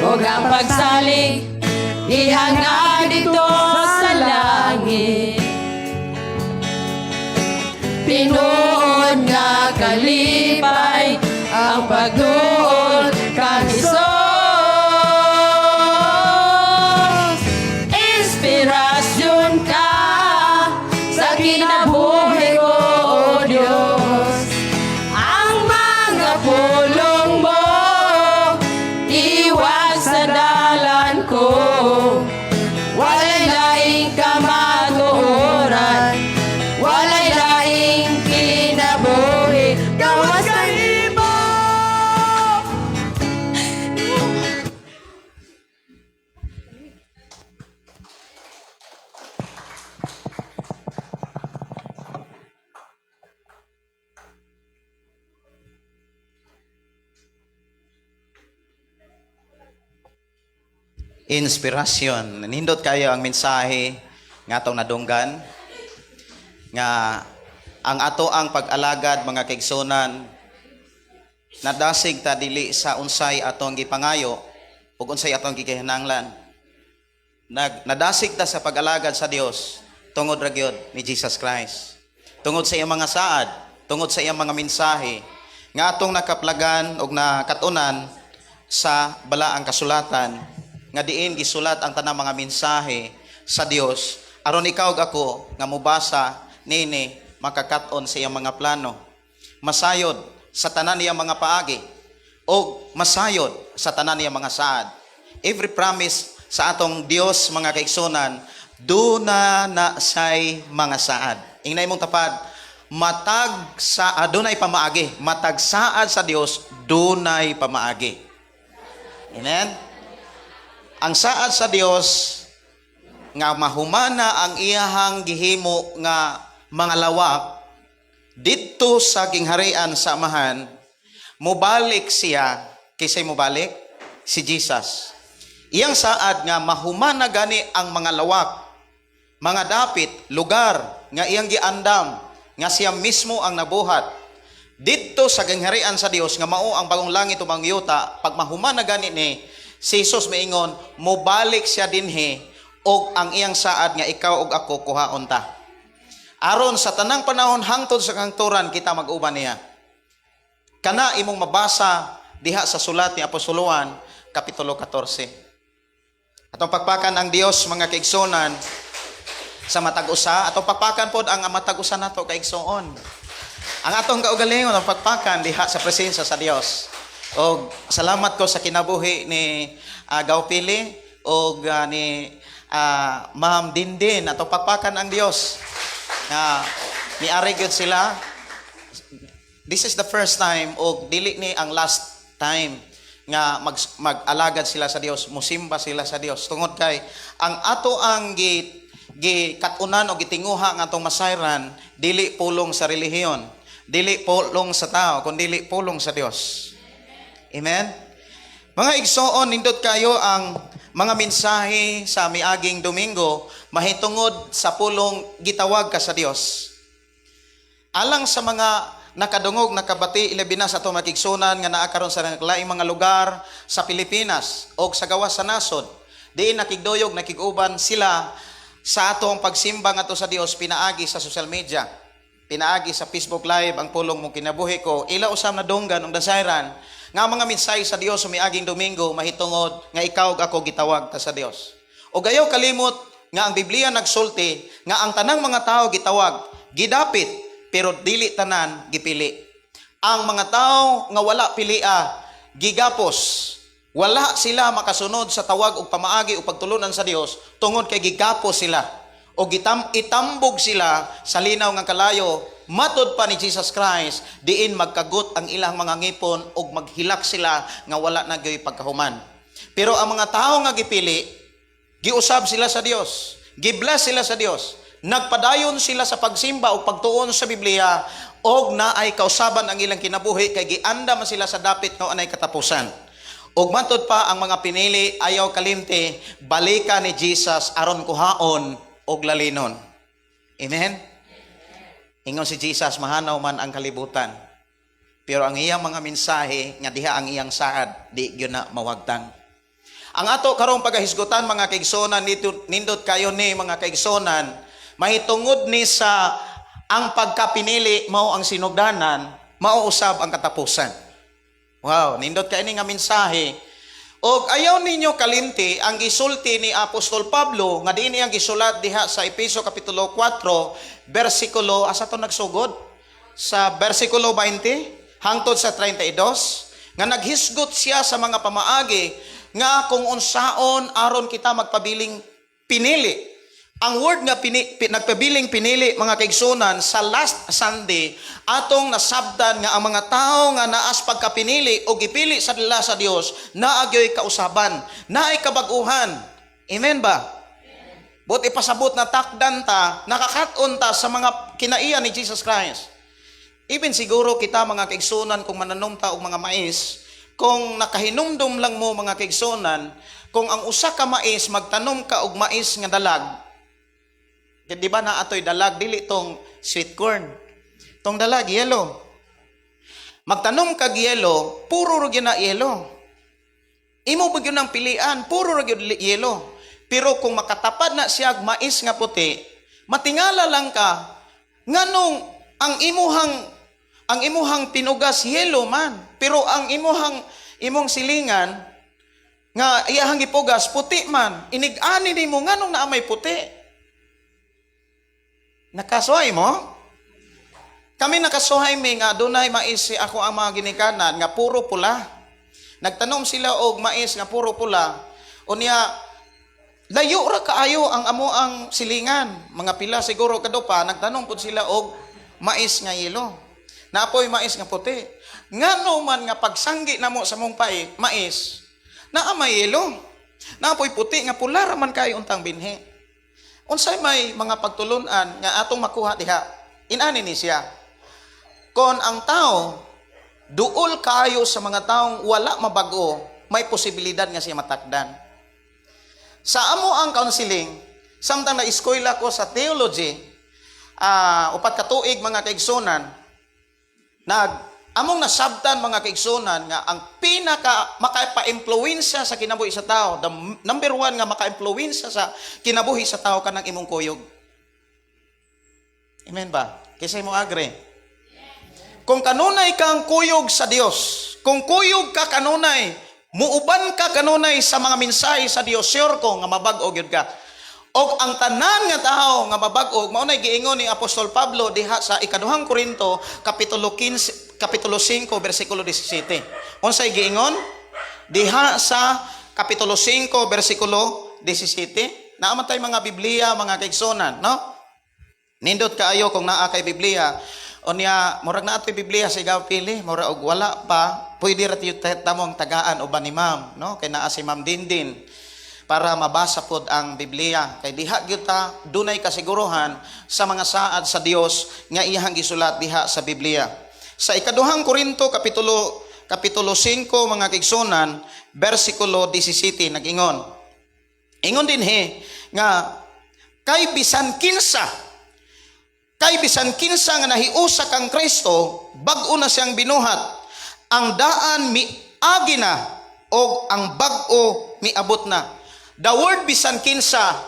ug ang pagsalig ihanga dito sa langit. Tinuod nga kalipay ang pagduol kang Hesus. Inspirasyon ka sa kinabuhi ko, O Diyos. Ang mga pulong mo iwag sa dalan ko. Walay laing kamatuoran, walay laing kinabuhi gawas kanimo. Inspirasyon. Nindot kayo ang mensahe nga atong nadunggan nga ang ato ang pag-alagad, mga kaigsunan, nadasig ta dili sa unsay atong gipangayo ug unsay atong gikinahanglan. Nadasig ta sa pag-alagad sa Dios tungod ra gyud ni Jesus Christ. Tungod sa iyang mga saad, tungod sa iyang mga mensahe nga atong nakaplagan ug nakatunan sa balaang kasulatan, nga diin gisulat ang tanang mga mensahe sa Dios aron ikaw ug ako nga mobasa nini makakat-on sa iyang mga plano, masayod sa tanan niyang mga paagi o masayod sa tanan niyang mga saad. Every promise sa atong Dios, mga kaigsunan, duna na say mga saad. Ingnay mong tapad, matag sa adunay pamaagi. Matag saad sa Dios dunay pamaagi. Amen. Ang saad sa Dios nga mahumana ang iyahang gihimo nga mga lawak didto sa gingharian sa Amahan, mobalik siya. Kinsay mobalik? Si Jesus. Iyang saad nga mahumana gani ang mga lawak, mga dapit, lugar nga iyang giandam, nga siya mismo ang nabuhat didto sa gingharian sa Dios nga mao ang bagong langit ug bagong yuta. Pag mahumana gani ni si Jesus, maingon mobalik siya dinhi og ang iyang saad nga ikaw ug ako kuhaon ta. Aron sa tanang panahon hangtod sa kahangturan kita mag-uban niya. Kana imong mabasa diha sa sulat ni Apostol Juan, Kapitulo 14. Atong pakpakan ang Dios, mga kaigsunan, sa matag usa. Atong pakpakan pod ang matag usa nato kaigsuon. Ang atong kaugalingon ang pakpakan diha sa presensya sa Dios. Og salamat ko sa kinabuhi ni Gaw Pili og ni Ma'am Dindin. Atong pakpakan ang Dios nga miari gyud sila. This is the first time og dili ni ang last time nga mag-alagad sila sa Dios, musimba sila sa Dios, tungod kay ang ato ang gi gikatunan o gitinguha nga atong masayran dili pulong sa relihiyon, dili pulong sa tao, kundi pulong sa Dios. Amen. Mga igsoon, nindot kayo ang mga mensahe sa miaging Domingo mahitungod sa pulong "Gitawag ka sa Dios". Alang sa mga nakadungog, nakabati, ilabi na sa atong makigsunan nga naa karon sa laing mga lugar sa Pilipinas o sa gawas sa nasod, diin nakigduyog, nakiguban sila sa atong pagsimba ngadto sa Dios pinaagi sa social media. Pinaagi sa Facebook Live, ang pulong "Mo Kinabuhi Ko", ila usab nadunggan ug nasayran nga ang mga mensahe sa Dios sa miaging Domingo mahitungod nga ikaw ug ako gitawag ta sa Dios. O ayaw kalimot nga ang Biblia nagsulti nga ang tanang mga tao gitawag, gidapit, pero dili tanan gipili. Ang mga tao nga wala pilia, gigapos. Wala sila makasunod sa tawag og pamaagi o pagtulunan sa Dios tungod kay gigapos sila o itambog sila sa linaw nga kalayo. Matod pa ni Jesus Christ, diin magkagot ang ilang mga ngipon ug maghilak sila nga wala na gyoy pagkahuman. Pero ang mga tao nga gipili, giusab sila sa Dios, gibless sila sa Dios, nagpadayon sila sa pagsimba o pagtuon sa Biblia og naay kausaban ang ilang kinabuhi kay gianda man sila sa dapit nga anay katapusan. Ug matod pa, ang mga pinili, ayaw kalimti, balika ni Jesus aron kuhaon og lalinon. Amen. Ingon si Jesus, mahanaw man ang kalibutan, pero ang iyang mga mensahe nga diha ang iyang saad, di gyud na mawagtang. Ang ato karong pagahisgutan, mga kaigsonan, nindot, nindot kayo ni, mga kaigsonan, mahitungod ni sa ang pagkapinili mao ang sinugdanan, mao usab ang katapusan. Wow, nindot kay ni nga mensahe. Og ayaw ninyo kalimti ang gisulti ni Apostol Pablo nga diin iyang gisulat diha sa Epeso kapitulo 4 bersikulo, asa to nagsugod? Sa bersikulo 20 hangtod sa 32, nga naghisgot siya sa mga pamaagi nga kung unsaon aron kita magpabiling pinili. Ang word nga nagpabiling pinili, mga kaigsunan, sa last Sunday atong nasabtan nga ang mga tao nga naas pagkapinili o gipili sa dila sa Dios, naa gyoy kausaban, naay kabag-uhan. Amen ba? But ipasabot na takdan ta, nakakaton ta sa mga kinaiya ni Jesus Christ. Even siguro kita, mga kaigsunan, kung mananom ta og mga mais, kung nakahinumdum lang mo, mga kaigsunan, kung ang usa ka mais, magtanom ka og mais nga dalag, di ba na atoy dalag, dili tong sweet corn. Tong dalag, yellow. Magtanom kag yellow, puro ra gyud na yellow. Imo ba gyud ang pilian, puro ra gyud yellow. Pero kung makatapad na siya og mais nga puti, matingala lang ka nganong ang imuhang pinugas yellow man, pero ang imuhang imong silingan nga iyahang gipugas puti man. Inig-ani nimo, nganong naa may puti? Nakasuhay mo? Kami nakasuhay mi nga dunay mais si ako ang mga ginikanan nga puro pula. Nagtanom sila og mais nga puro pula. Unya layo ra kaayo ang amo ang silingan. Mga pila siguro kadupa, nagtanom pud sila og mais nga yellow. Napoy mais nga puti. Ngano man nga pagsanggi namo sa mong mais, naa may yellow. Napoy puti nga pula ra man kayo untang binhi. Unsay may mga pagtulunan nga atong makuha diha? Inani ni siya. Kon ang tao duol kayo sa mga taong wala mabago, may posibilidad nga siya matakdan. Sa amo ang counseling, samtang na-eskwela ko sa theology, 4 ka tuig, mga kaigsunan, nag among nasabtan, mga kaigsunan, nga ang pinaka makapa-impluwensya sa kinabuhi sa tao, the number one nga maka-impluwensya sa kinabuhi sa tao, kanang imong kuyog. Amen ba? Kinsay mo agree? Kung kanunay kang kuyog sa Dios, kung kuyog ka kanunay, muuban ka kanunay sa mga mensahe sa Dios, sure ko nga mabag-o gyud ka. Og ang tanan nga tawo nga mabag-o, mao nay giingon ni Apostol Pablo diha sa Ikaduhang Korinto kapitulo 15, kapitulo 5, bersikulo 17. Unsay giingon? Diha sa kapitulo 5 bersikulo 17. Naa man tay mga Biblia, mga kaigsunan, no? Nindot kaayo kung naa kay Biblia. Unya, murag naa toy Biblia sa igaw pili, murag og wala pa, pwede ra tiyo tamong tagaan uban ni ma'am, no? Kay naa si Ma'am Dindin para mabasa pod ang Biblia. Kay diha gyud ta dunay kasiguruhan sa mga saad sa Dios nga iyang gisulat diha sa Biblia. Sa Ikaduhang Korinto kapitulo 5, mga kaigsunan, bersikulo 17, nag-ingon. Ingon dinhi nga kay bisan kinsa nga nahiusa kang Kristo, bag-o na siyang binuhat. Ang daan miagi na og ang bag-o miabot na. The word "bisan kinsa",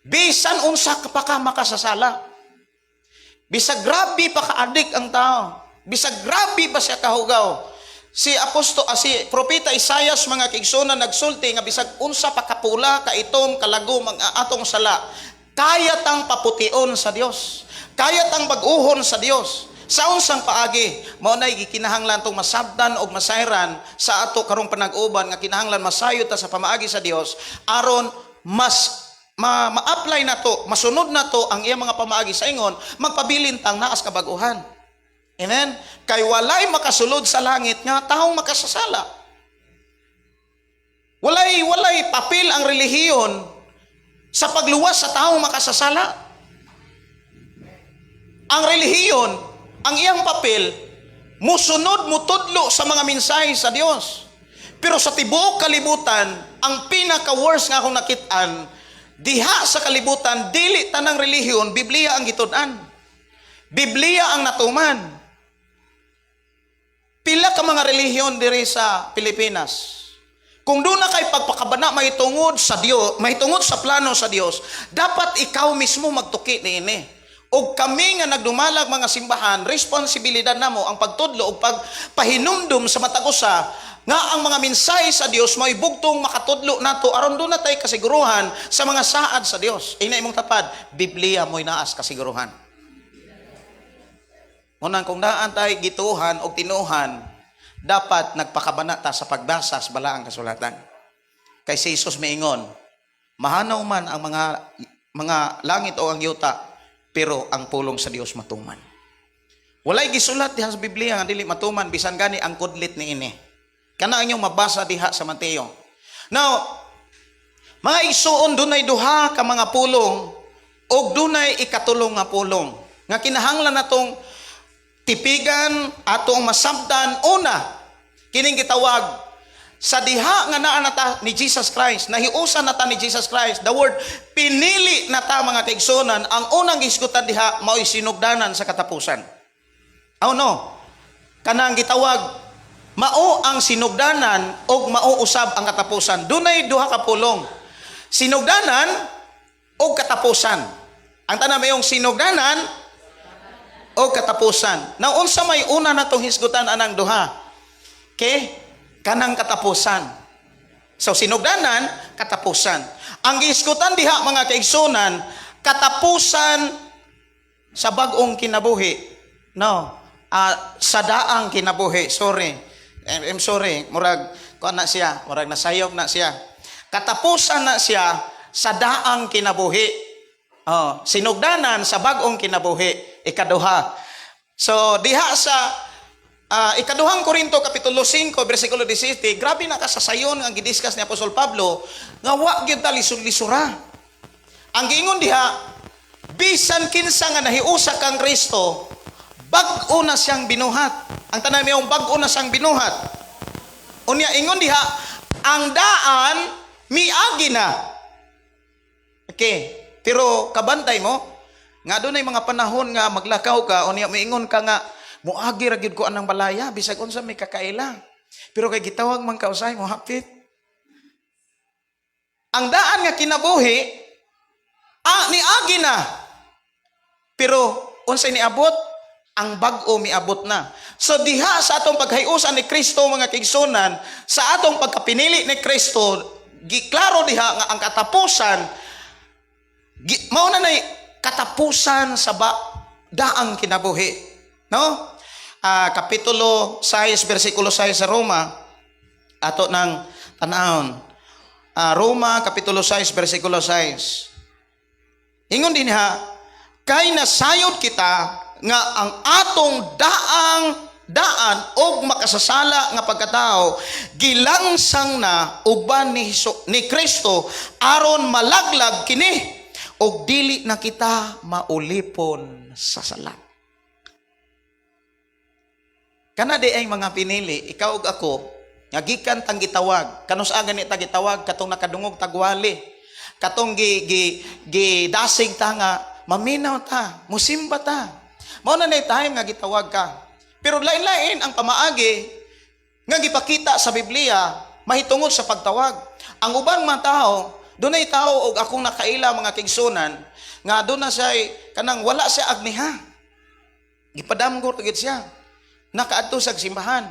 bisan unsa ka pa ka makasasala. Bisag grabe pa ka-adik ang tao. Bisag grabe pa siya kahugaw. Si aposto ah, si propeta Isayas, mga kaigsunan, nagsulti nga bisag unsa pa kapula, kaitom, kalagom ang atong sala, kaya tang papution sa Dios. Kaya tang bag-uhon sa Dios. Sa unsang paagi? Mao nay gikinahanglan tong masabtan og masayran sa ato karong panag-uban nga kinahanglan masayod ta sa pamaagi sa Dios aron mas ma-apply na to, masunod na to ang iyang mga pamaagi sa ingon, magpabilin tang naas kabag-uhan. Amen? Kay walay makasulod sa langit nga taong makasasala. Walay papel ang relihiyon sa pagluwas sa taong makasasala. Ang relihiyon, ang iyang papel, musunod, mutudlo sa mga mensahe sa Dios. Pero sa tibuok kalibutan, ang pinaka-worst nga akong nakitaan, diha sa kalibutan, dili tanang relihiyon, Biblia ang gitud-an. Biblia ang natuman. Pila ka mga relihiyon diri sa Pilipinas. Kung duna kay pagpakabana mahitungod sa Dios, mahitungod sa plano sa Dios, dapat ikaw mismo magtuki niini. Og kami nga nagdumalag mga simbahan, responsibilidad namo ang pagtudlo ug pagpahinumdum sa matag usa nga ang mga mensahe sa Dios mao'y bugtong makatudlo nato aron duna tay kasiguruhan sa mga saad sa Dios. Ingna imong tapad, Biblia mo'y naas kasiguruhan. Munang kung daan tay gituhan og tinuhan, dapat nagpakabana ta sa pagbasa sa balaang kasulatan. Kay si Jesus miingon, mahanaw man ang mga langit o ang yuta, pero ang pulong sa Dios matuman. Walay gisulat diha sa Biblia nga dili matuman, bisan gani ang kudlit niini. Kana ang inyong mabasa diha sa Mateo. Now, mga igsuon, dunay duha ka mga pulong og dunay ikatulong nga pulong nga kinahanglan natong tipigan, atong masabtan. Una, kining gitawag sa diha nga naa na ta ni Jesus Christ, nahiusan na ta ni Jesus Christ. The word "pinili na ta", mga kaigsunan, ang unang gisgutan diha mao'y sinugdanan sa katapusan. Oh no, kanang gitawag mao ang sinugdanan og mao usab ang katapusan. Dunay duha ka pulong, sinugdanan og katapusan. Ang tanan mayong sinugdanan o katapusan. Now, unsa may una natong hisgutan anang duha? Okay? Kanang katapusan. So, sinugdanan, katapusan. Ang gihisgutan diha, mga kaigsunan, katapusan sa bag-ong kinabuhi. No. Ah, sa daang kinabuhi. Sorry. I'm sorry. Murag, kuan na siya. Murag nasayop na siya. Katapusan na siya sa daang kinabuhi. Oh, sinugdanan sa bag-ong kinabuhi, ikaduha. So diha sa Ikaduhang Korinto kapitulo 5 bersikulo 17, grabe na kasasayon ang gidiscuss ni Apostol Pablo nga wa gyud ta lisod-lisura. Ang giingon diha, bisan kinsa nga nahiusa kang Kristo, bag-o na siyang binuhat. Ang tanan mayong bag-o na siyang binuhat. Unya ingon diha, ang daan miagi na. Okay. Pero kabantay mo nga dunay mga panahon nga maglakaw ka, unya moingon ka nga muagi ra gyud ko anang balaya bisag unsa may kakaila. Pero kay gitawag man ka usay, mo hapit. Ang daan nga kinabuhi niagi na. Pero Unsay niabot? Ang bag-o miabot na. So diha sa atong paghiusa ni Kristo, mga kaigsunan, sa atong pagkapinili ni Kristo, giklaro diha nga ang katapusan mao na nay katapusan sa ba daang kinabuhi. No? Kapitulo 6 bersikulo 6 sa Roma ato ng tanawon. Roma kapitulo 6 bersikulo 6. Ingon din ha, kay nasayod kita nga ang atong daang daan og makasasala nga pagkatao gilangsang na uban ni Kristo aron malaglag kini og dili na kita maulipon sa sala. Kana di ay mga pinili, ikaw ug ako, nga gikan tang gitawag, kanus gani ta gitawag? Katong nakadungog tagwali. Katong gi gi gidasig ta nga maminaw ta, musimba ta. Mao na nay time nga gitawag ka. Pero lain-lain ang pamaagi nga gipakita sa Biblia mahitungod sa pagtawag. Ang ubang mga tao, dunay tao og akong nakaila, mga kaigsunan, nga doon na siya kanang wala siya agniha. Gipadamgo gid siya. Nakaadto sa simbahan.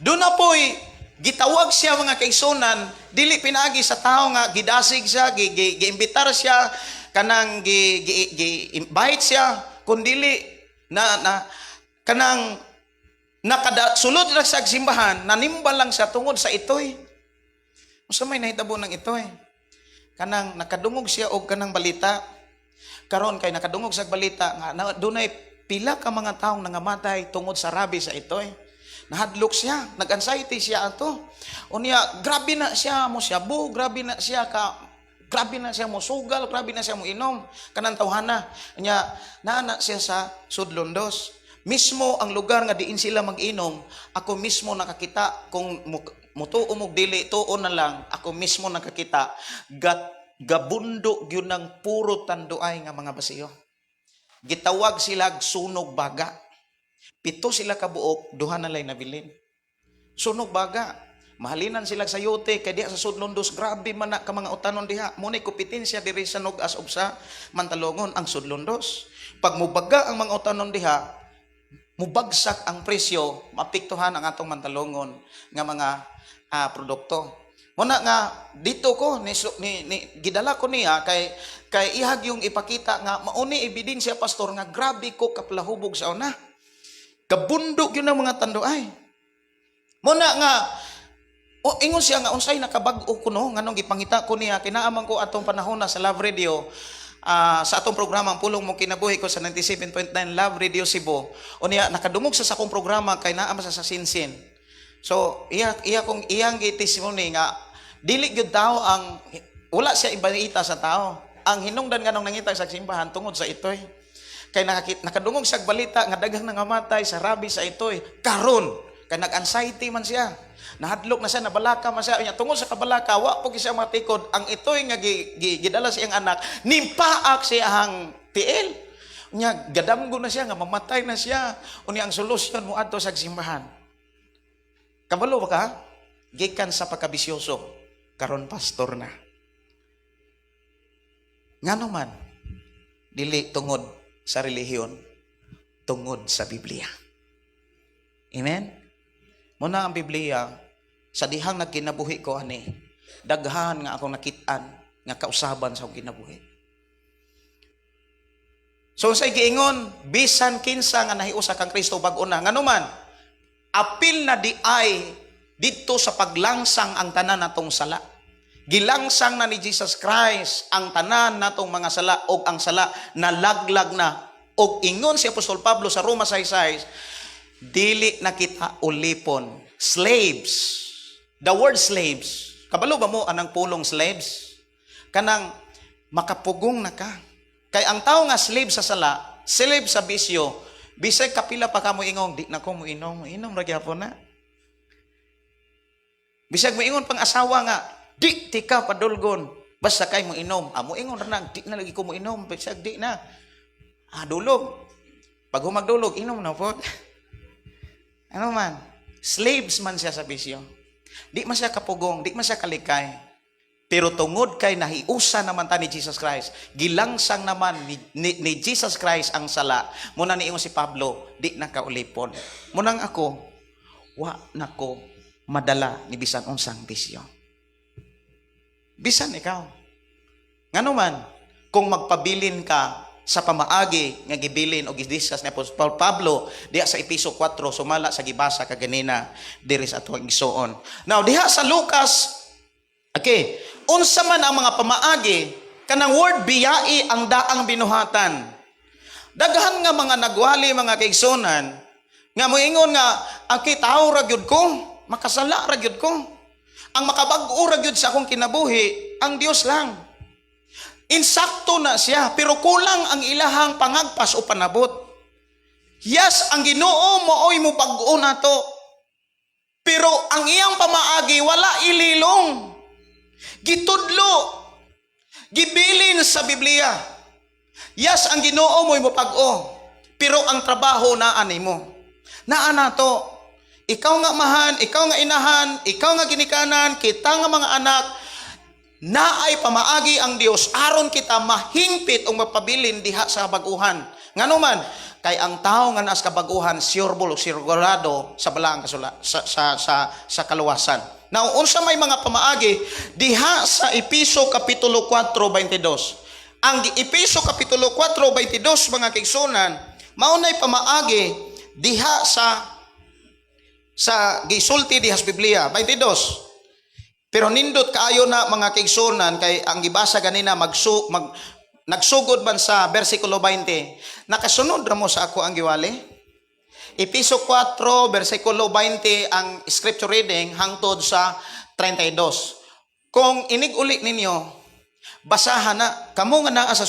Doon na po'y gitawag siya, mga kaigsunan, dili pinaagi sa tao nga gidasig siya, giimbitar siya, kanang gi, gi, gi invite siya, kundili na na kanang nakada sulod ra sa simbahan, nanimbal lang siya tungod sa itoy. Unsa may nahitabo ng itoy? Kanang nakadungog siya og kanang balita. Karon kay nakadungog sa balita nga dunay pila ka mga taong nangamatay tungod sa rabi sa itoy. Nahadlok siya, nag-anxiety siya ato. Unya, grabe na siya mo shabu, grabe na siya ka grabe na siya mo sugal, grabe na siya mo inom kanang tawhana. Unya, naa siya sa Sudlondos. Mismo ang lugar nga diin sila mag-inom, ako mismo nakakita. Kung mutuo mo dili, tuo na lang, ako mismo nakakita. Gabundo gyud ng puro tanduay nga mga basiyo. Gitawag sila sunog baga. Pito sila kabuok, duha na lay nabilin. Sunog baga. Mahalinan sila sa yote kay diha sa Sudlondos grabe man na ka mga utanon diha. Mo ni kompetensya diri sa Nugas ug sa Mantalongon ang Sudlondos. Pag mubaga ang mga utanon diha, mubagsak ang presyo, maapektuhan ang atong Mantalongon nga mga produkto. Muna nga dito ko ni gidala ko niya kay kay ihag yung ipakita nga mauni ebidensya, pastor, nga grabe ko kaplahubog sa una. Kabundo gyud ang mga tanduay. Muna nga o ingon siya nga unsay nakabag-o kuno nganong gipangita ko niya, kinaaman ko atong panahon na sa Love Radio, sa atong programa ang Pulong Mong Kinabuhi ko sa 97.9 Love Radio Cebu. Unya nakadungog sa akong programa kay naa man sa Sinsin. So iya iya kong iyang gi-testimony nga dili gyud tao ang wala siya ibalita sa tao. Ang hinungdan nganong nangita sa simbahan tungod sa itoy. Kay nakadungog sa balita nga daghang nangamatay sa rabi sa itoy. Karon kay nag-anxiety man siya. Nahadlok na siya, nabalaka man siya. Unya, tungod sa kabalaka, wa po siya matikod. Ang itoy nga gidala sa iyang anak, nimpaak siya ang tiil. Unya, gadamgo na siya, nga mamatay na siya. Unya, ang solusyon mo adto sa simbahan. Kabalo ba ka? Gikan sa pagkabisyoso, karon pastor na. Ngano man, dili tungod sa relihiyon, tungod sa Biblia. Amen? Muna ang Biblia, sa dihang nagkinabuhi ko ani, daghan nga akong nakit-an nga kausaban sa akong kinabuhi. So sa giingon, bisan kinsa nga nahiusa kang Kristo, bag-o na. Ngano man, apil na di ay didto sa paglangsang ang tanan natong sala. Gilangsang na ni Jesus Christ ang tanan natong mga sala og ang sala nalaglag na. Og ingon si Apostol Pablo sa Roma 6:6, dili na kita ulipon. Slaves. The word slaves. Kabalo ba mo anang pulong slaves? Kanang makapugong na ka. Kay ang tao nga slave sa sala, slave sa bisyo, bisag kapila pa ka mo ingong, "Di na ko mo inom," inom ra gyapon na. Bisag mo ingon pang asawa nga, "Di tika padulgon, basta kay mo inom." Mo ingon ra na, "Di na lagi ko mo inom," bisag di na. Dulog. Pag humagdulog, inom na po. Ano man? Slaves man siya sa bisyo. Di man siya kapugong, di man siya kalikay. Pero tungod kay nahiusa naman ta ni Jesus Christ, gilangsang naman ni Jesus Christ ang sala, muna niingon si Pablo, di na kaulipon. Munang ako, wa na ko madala ni bisan unsang bisyo. Bisan ikaw. Ngano man, kung magpabilin ka sa pamaagi nga gibilin o gidiscuss ni Apostol Pablo diha sa Epeso 4 sumala sa gibasa kaganina diri sa atong igsuon. Now diha sa Lucas. Okay, unsa man ang mga pamaagi kanang word "biyai ang daang binuhatan"? Daghan nga mga nagwali, mga kaigsunan, nga moingon nga ang tawo ra gyud ko, makasala ra gyud ko. Ang makabag-o ra gyud sa akong kinabuhi ang Dios lang. Insakto na siya, pero kulang ang ilahang pangagpas o panabot. Yes, ang Ginoo maoy mo bag-o nato. Pero ang iyang pamaagi wala ililong. Gitudlo. Gibilin sa Biblia. Yes, ang Ginoo mo'y mopag-o. Pero ang trabaho naa nimo. Naa nato. Ikaw nga amahan, ikaw nga inahan, ikaw nga ginikanan, kita nga mga anak, naay pamaagi ang Dios aron kita mahingpit o mapabilin diha sa baguhan. Ngano man, kay ang tao nga naa sa kabaguhan, sureball o sigurado sa balaang kasula sa kaluwasan. Now, unsa may mga pamaagi diha sa Epeso kapitulo 4:22? Ang Epeso kapitulo 4:22, mga kaigsunan, mao nay pamaagi diha sa gisulti diha sa Biblia 22. Pero nindot kaayo na, mga kaigsunan, kay ang gibasa ganina nagsugod man sa bersikulo 20. Nakasunod ra mo sa ako ang giwali? Epeso 4 bersikulo 20 ang scripture reading hangtod sa 32. Kung inig-uli ninyo, basahan na kamo nga naa sa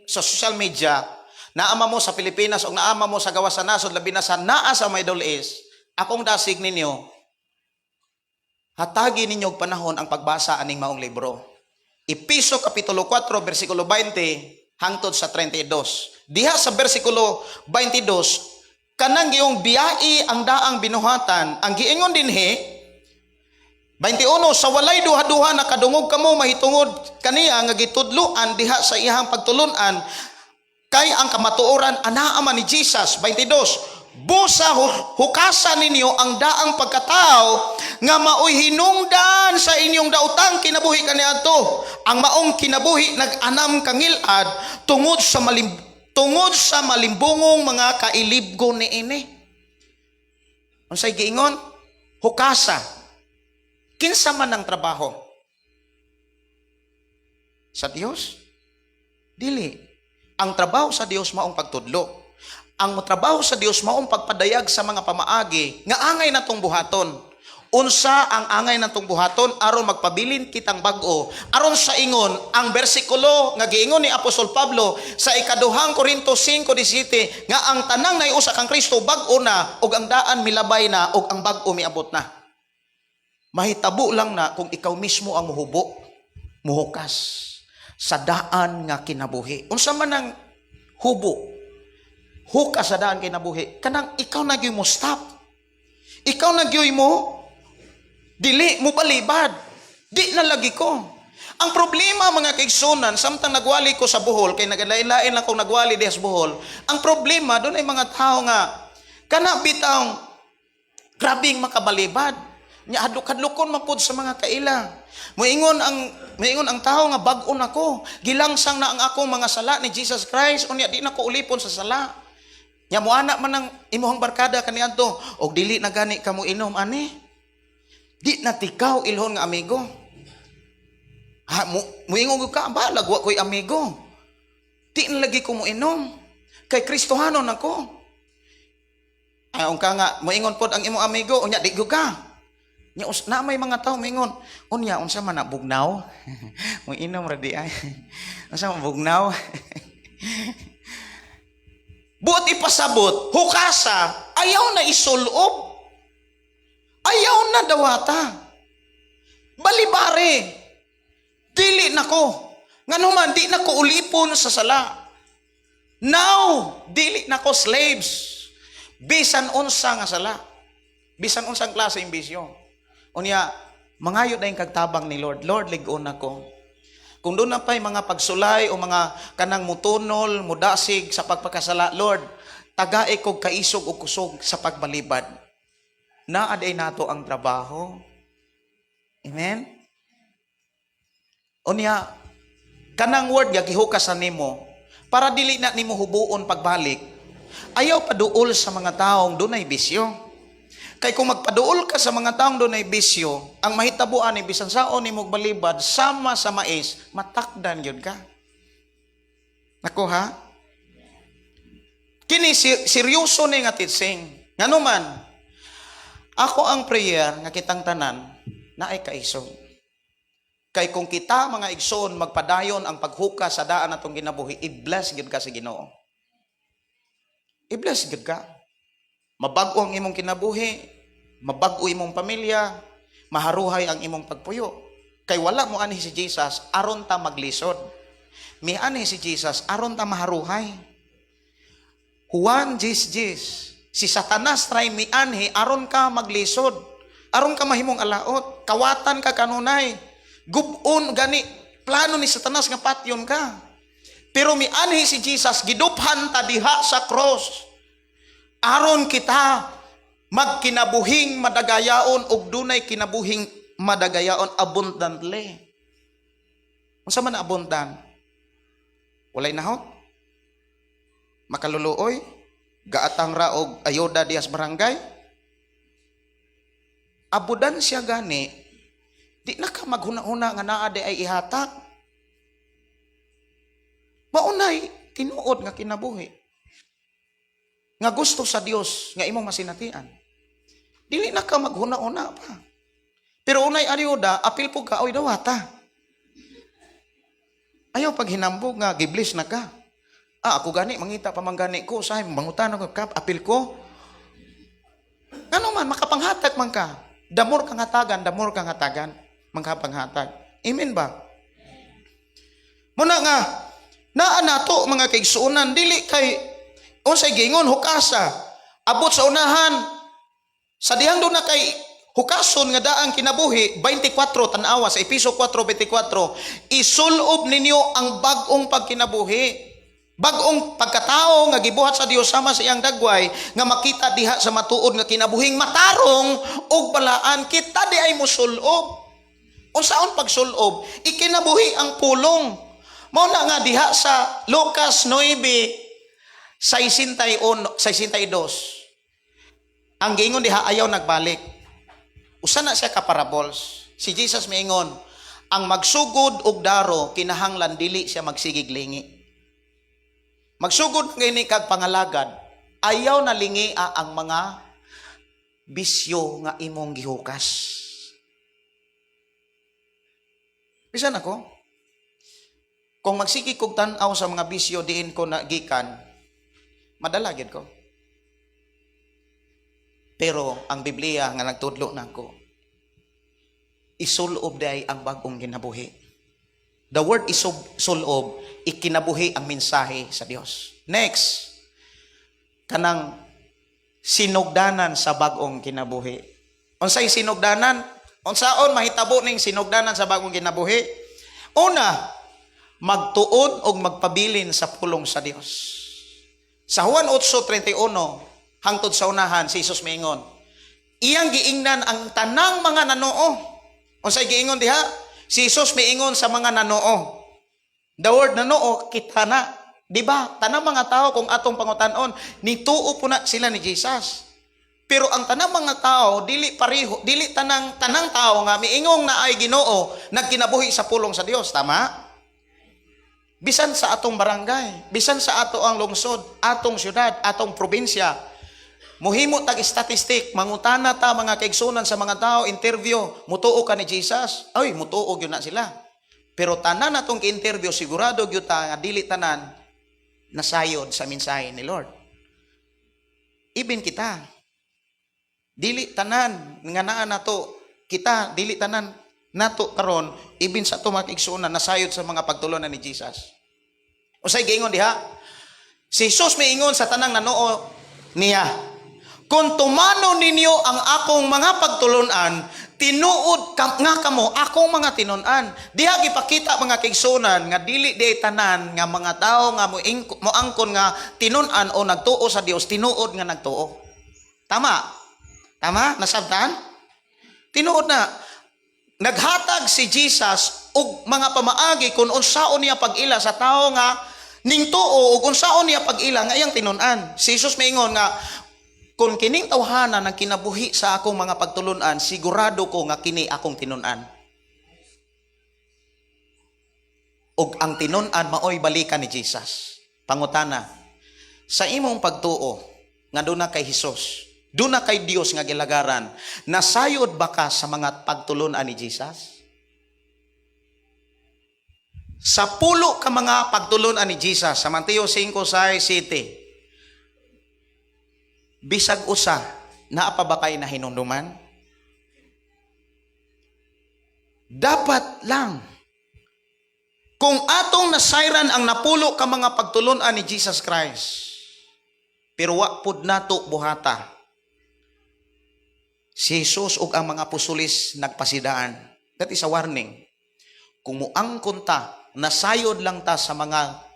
social media, naama mo sa Pilipinas o naama mo sa gawas sa nasod, labi na sa naa sa Middle East, akong dasig ninyo, hatagi ninyo og panahon ang pagbasa aning maong libro. Epeso kapitulo 4 bersikulo 20 hangtod sa 32. Diha sa bersikulo 22, kanang giyong "biyai ang daang binuhatan", ang giingon dinhi 21, "Sa walay duha-duha nakadungog kamo mahitungod kaniya nga gitudloan diha sa iyang pagtulunan, kay ang kamatuoran anaa man ni Jesus." 22, "Busa hukasa ninyo ang daang pagkatao nga maoy hinungdan sa inyong daotang kinabuhi kaniadto. Ang maong kinabuhi nag-anam kangilad tungod sa malimbungong mga kailibgo niini." Unsay giingon? Hukasa. Kinsa man ang trabaho? Sa Dios? Dili. Ang trabaho sa Dios maong pagtudlo. Ang trabaho sa Dios maong pagpadayag sa mga pamaagi nga angay natong buhaton. Unsa ang angay natong buhaton aron magpabilin kitang bag-o? Aron sa ingon ang bersikulo nga giingon ni Apostol Pablo sa ikaduhang Korinto 5:17 nga ang tanang naiusa kang Kristo bag-o na ug ang daan milabay na ug ang bag-o miabot na. Mahitabo lang na kung ikaw mismo ang muhubo, muhukas sa daan nga kinabuhi. Unsa man ang hubo? Hukas sa daan kinabuhi. Kanang ikaw na gyud mo stop. Ikaw na gyud mo dili mo balibad. Di na lagi ko. Ang problema, mga kaigsunan, samtang nagwali ko sa Bohol, kay nagalain-lain lang kong nagwali diha sa Bohol, ang problema, doon ay mga tao nga, kana bitang, grabing makabalibad. Nya hadlok-hadlokon man pud sa mga kaila. Moingon ang tao nga bag-o nako, gilangsang na ang akong mga sala ni Jesus Christ, unya di na ko ulipon sa sala. Nya moana man ang imuhang barkada kaniadto, og dili na gani kamo inom ani. Di na tikaw ilhon nga amigo. Ha, moingon ka, balag wa ko'y amigo. Di na lagi ko mo inom. Kay Kristohanon ako. Ay, ka nga, moingon pod ang imong amigo, unya di gyud ka. Nya na may mga tao moingon, unya unsa man na, bugnaw? Mo inom ra di ay. Unsa man, bugnaw? Buot ipasabot, hukasa, ayaw na isulob. Ayaw na dawata. Balibare. Dili nako. Ngano man, di na ko ulipon sa sala. Now, dili na ko slaves. Bisan unsa nga sala. Bisan unsang klase bisyo. Unya, Mangayo na yung kagtabang ni Lord. Lord, lig-on ako. Kung duna pa'y mga pagsulay o mga kanang mutunol, mudasig sa pagpakasala, Lord, tagai kog kaisog o kusog sa pagbalibad. Naa diay nato ang trabaho. Amen? Unya, kanang word nga gihukas sa nimo, para dili na nimo hubuon pagbalik, ayaw paduol sa mga taong dunay bisyo. Kay kung magpaduol ka sa mga taong dunay bisyo, ang mahitabuan ni bisan saon nimo balibad sama sa mais, matakdan gyud ka. Nakuha? Kini seryoso ni nga teaching. Ngano man, ako ang prayer nga kitang tanan naay kaisog. Kay kung kita mga igsoon magpadayon ang paghukas sa daan natong ginabuhi, i-bless gyud ka sa Ginoo. I-bless gyud ka. Mabag-o ang imong kinabuhi, mabag-o imong pamilya, maharuhay ang imong pagpuyo. Kay wala mo anhi si Jesus aron ta maglisod. Mianhi si Jesus aron ta maharuhay. Juan 10:10. Si Satanas try mianhi aron ka maglisod. Aron ka mahimong alaot, kawatan ka kanunay. Gubon gani plano ni Satanas nga patyon ka. Pero mianhi si Jesus, giduphan ta diha sa cross. Aron kita magkinabuhing madagayaon ug dunay kinabuhing madagayaon abundantly. Unsa man abundant? Walay nahot? Makaluluoy? Gaatang ra og ayuda diha sa barangay? Abundansya gani, di na ka maghuna-huna nga naa di ay ihatag. Maunay tinuod nga kinabuhi nga gusto sa Dios nga imong masinatian. Dili na ka maghuna-huna pa. Pero unay ayuda, apil po ka, oy dawata. Ayaw pag hinambog nga giblis na ka. Ah, ako gani mangita pa man gani ko, usahay mangutan ako kap, apil ko. Ano man makapanghatag man ka. The more kang hatagan, the more kang hatagan, mangkapanghatag. Amen ba? Muna nga naa nato mga kaigsuonan, dili kay unsay giingon hukasa abot sa unahan sa dihang duna kay hukason nga daang kinabuhi. 24, tan-awa sa Epeso 4:24, isulob ninyo ang bag-ong pagkinabuhi, bag-ong pagkatao nga gibuhat sa Dios sama sa iyang dagway nga makita diha sa matuod nga kinabuhing matarong ug balaan. Kita di ay musulob. Unsaon pagsulob? Ikinabuhi ang pulong. Mao na nga diha sa Lucas 9:61, 62, ang giingon diha, ayaw nagbalik. Usa na siya ka parables. Si Jesus miingon, ang magsugod og daro kinahanglan dili siya magsigig lingi. Magsugod gani kag pangalagad, ayaw na lingi ang mga bisyo nga imong gihukas. Bisan ako, kung magsige kog tan-aw sa mga bisyo diin ko na gikan, madala gyud ko. Pero ang Biblia nga nagtudlo nako, isulob day ang bag-ong kinabuhi. The word isulob, ikinabuhi ang mensahe sa Dios. Next, kanang sinugdanan sa bag-ong kinabuhi. Unsay sinugdanan? Unsaon mahitabo ning sinugdanan sa bag-ong kinabuhi? Una, magtuon og magpabilin sa pulong sa Dios. Sa Juan 8:31, hangtod sa unahan, si Jesus miingon. Iyang giingnan ang tanang mga nanoo. Unsay giingon diha? Si Jesus miingon sa mga nanoo. The word nanoo, kita na. Di ba? Tanang mga tao kung atong pangutanon, nituo po na sila ni Jesus. Pero ang tanang mga tao, dili pareho, dili tanang tanang tao nga miingong na ay Ginoo, nagkinabuhi sa pulong sa Dios, tama? Bisan sa atong barangay, bisan sa ato ang lungsod, atong syudad, atong probinsya. Muhimo tag statistic, mangutana ta mga kaigsunan sa mga tao, interview, mutuo ka ni Jesus? Ay, mutuo gyud na sila. Pero tanan natong ki-interview, sigurado gyud ta nga dili tanan nasayod sa mensahe ni Lord. Ibin kita. Dili tanan nga naa nato kita, dili tanan nato karon ibin sa ato mga kaigsuonan nasayod sa mga pagtulunan ni Jesus. Unsay giingon diha? Si Jesus miingon sa tanang nanoo niya. Kung tumano ninyo ang akong mga pagtulunan, tinuod nga kamo akong mga tinun-an. Diha gipakita, mga kaigsunan, nga dili di tanan nga mga tao nga moangkon nga tinun-an o nagtuo sa Dios, tinuod nga nagtuo. Tama? Tama? Nasabtan? Tinuod na naghatag si Jesus og mga pamaagi kung unsaon niya pag-ila sa tao nga ningtuo ug unsaon niya pag-ila nga iyang tinun-an. Si Jesus maingon nga kung kining tawhana nang kinabuhi sa akong mga pagtulunan, sigurado ko nga kini akong tinun-an. Ug ang tinun-an maoy balikan ni Jesus. Pangutana, sa imong pagtuo nga duna kay Hesus, duna kay Dios nga gilagaran, nasayod ba ka sa mga pagtulunan ni Jesus? Sa pulo ka mga pagtulunan ni Jesus sa Mateo 5, 6, 7, bisag usa, naa pa ba kay nahinumduman? Dapat lang. Kung atong nasayran ang napulo ka mga pagtulunan ni Jesus Christ, pero wa pud nato buhata, si Jesus ug ang mga apostoles nagpasidaan. That is a warning. Kung muangkon ta, nasayod lang ta sa mga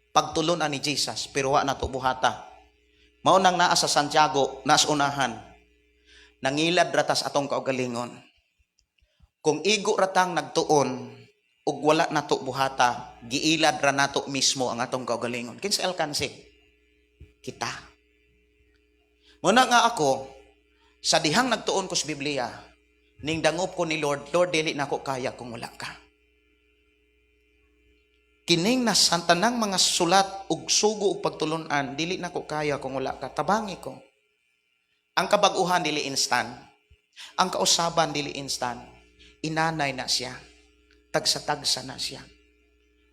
pagtulunan ni Jesus, pero wa nato buhata. Mao nang naa sa Santiago, nas unahan. Nangilad ratas atong kaugalingon. Kung igo ratang nagtuon ug wala nato buhata, giilad ra nato mismo ang atong kaugalingon. Kinsa alkanse? Kita. Muna nga ako, sa dihang nagtuon ko sa Biblia, ning dangop ko ni Lord, "Lord, dili nako kaya kung wala ka. Kining nasantanang mga sulat ug sugo ug pagtulunan, dili nako kaya kung wala ka. Tabangi ko." Ang kabag-uhan dili instant. Ang kausaban dili instant. Inanay na siya. Tagsa-tagsa na siya.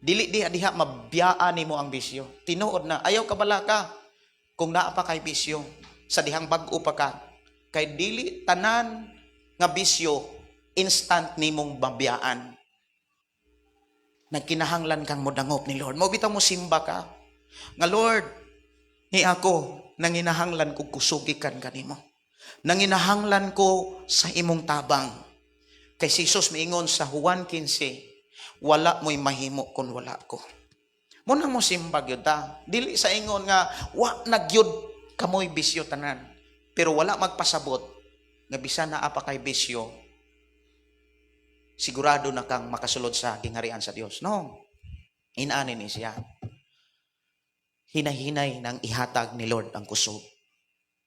Dili diha diha mabiyaan nimo ang bisyo. Tinuod na, ayaw kabalaka kung naa pa kay bisyo sa dihang bag-o pa ka. Kay dili tanan nga bisyo instant nimong mabiyaan. Nagkinahanglan kang modangop ni Lord. Mao bitaw mo simba ka. Nga Lord, ni ako nanginahanglan ko kusugikan kanimo. Nanginahanglan ko sa imong tabang. Kay si Jesus miingon sa Juan 15, "Wala mo'y mahimo kung wala ko." Mo nang mo simba gyud ta. Dili sa ingon nga wa na gyud kamoy bisyo tanan. Pero wala magpasabot nga bisan naa pa kay bisyo, sigurado na kang makasulod sa gingharian sa Dios. No. Inaani ni siya. Hinahinay nang ihatag ni Lord ang kusog.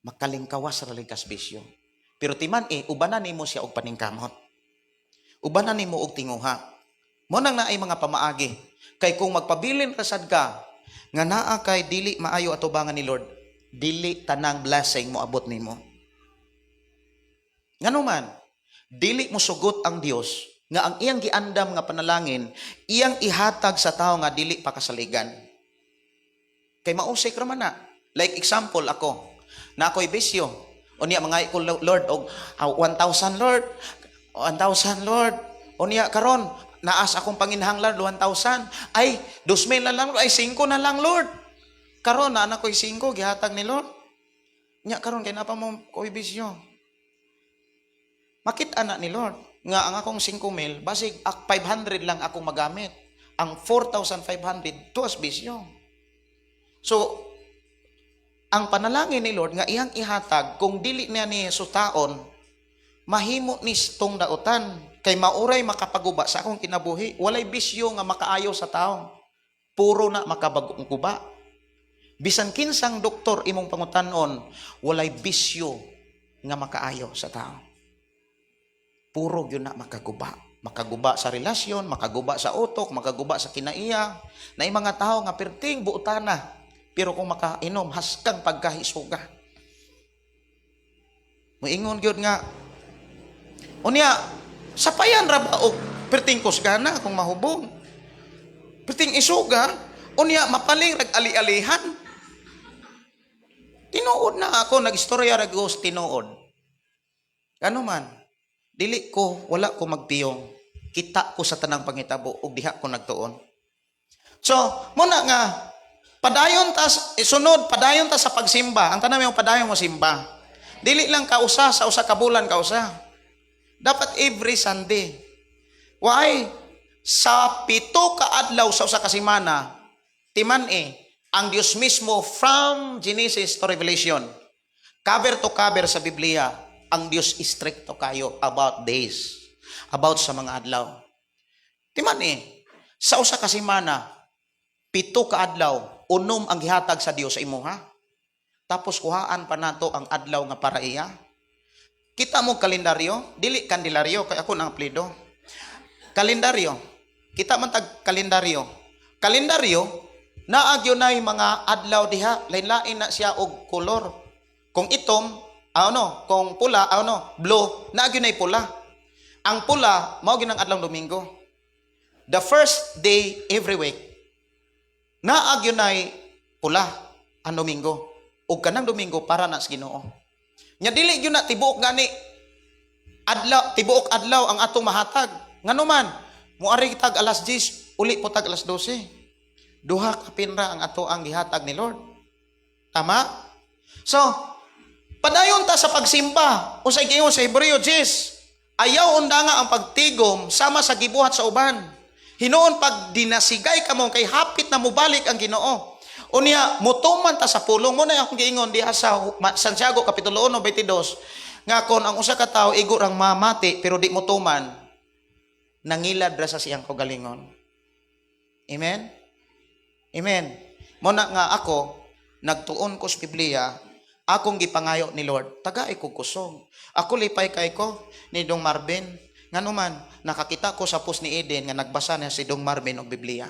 Makalingkawas ra likas bisyo. Pero timan eh, ubanan nimo siya og paningkamot. Ubanan nimo og tinguha. Mo nang naay mga pamaagi. Kay kung magpabilin rasad ka, nga naa kay dili maayo atubangan ni Lord, dili tanang blessing mo abot nimo. Ngano man, dili mo sugot ang Dios nga ang iyang giandam nga panalangin, iyang ihatag sa tao nga dili pa kasaligan. Kay mausik ra man na. Like example ako, na ako'y bisyo. Unya mga ko, "Lord, og 1,000, Lord. 1,000, Lord." Unya karon naas akong panginhanglan 1,000. Ay, 2,000 na lang, Lord. Ay, 5 na lang, Lord. Karon na anak ko'y 5 gihatag ni Lord. Nya karon kay napa mo ko'y bisyo. Makita na ni Lord nga ang akong 5 mil, basig 500 lang akong magamit. Ang 4,500 tuas bisyo. So, ang panalangin ni Lord nga iyang ihatag, kung dili niya ni sutaon, mahimo ni tong dautan kay mauray makapaguba sa akong kinabuhi. Walay bisyo nga makaayo sa tao. Puro na makabag-ong guba. Bisan kinsang doktor imong pangutanon, walay bisyo nga makaayo sa tao. Puro gyud na makaguba. Makaguba sa relasyon, makaguba sa utok, makaguba sa kinaiya. Na mga tao nga perting buotana, pero kung makainom, haskang pagkahisuga. Moingon gyud nga, unya, sapayan ra ba og perting kusgana kung mahubog? Perting isuga, unya mapaling rag ali-alihan. Tinuod na ako, nag-istorya ra ko sa tinuod. Ano man, dili ko, wala ko magpiyong. Kita ko sa tanang pangitabo ug diha ko nagtuon. So, muna nga, padayon ta, sunod, padayon ta sa pagsimba. Ang tanang yung padayon mo simba. Dili lang kausa sa usa ka bulan kausa. Dapat every Sunday. Why? Sa 7 ka adlaw sa usa ka semana, timan eh, ang Dios mismo from Genesis to Revelation, cover to cover sa Biblia, ang Dios istrikto kayo about days, about sa mga adlaw. Timan eh, sa usa ka semana, 7 ka adlaw, 6 ang gihatag sa Dios sa imuha. Tapos kuhaan pa nato ang adlaw nga para iya. Kita mo kalendaryo, dili kandilaryo kay ako nang apelyido. Kalendaryo. Kita man tag kalendaryo. Kalendaryo, naa gyud nay mga adlaw diha, lain-lain na siya og kolor. Kung itom, ano, kung pula, ano, blue, naa gyud nay pula. Ang pula, mao gyud ang adlaw Domingo. The first day every week, naa gyud nay pula ang Domingo. Ug kanang Domingo para na sa Ginoo. Nya dili gyud na tibuok gani adlaw, tibuok adlaw ang atong mahatag. Ngano man, muari tag alas 10, uli po tag alas 12. Duha ka pinra ang ato ang gihatag ni Lord. Tama? So, padayon ta sa pagsimba. Unsay giingon sa Hebreo 10, ayaw undanga ang pagtigom sama sa gibuhat sa uban. Hinuon pag dinasigay kamo kay hapit na mobalik ang Ginoo. Unya, mutuman ta sa pulong mo na akong giingon diha sa Santiago kapitulo 1 22 nga kon ang usa ka tawo igo rang mamati pero di motuman, nangilad ra sa siyang kaugalingon. Amen? Amen. Mo na nga ako nagtuon ko sa Biblia, akong gipangayo ni Lord, tagay ko kusog. Ako lipay kay ko ni Dong Marvin. Ngano man, nakakita ko sa post ni Eden nga nagbasa na si Dong Marvin og Biblia.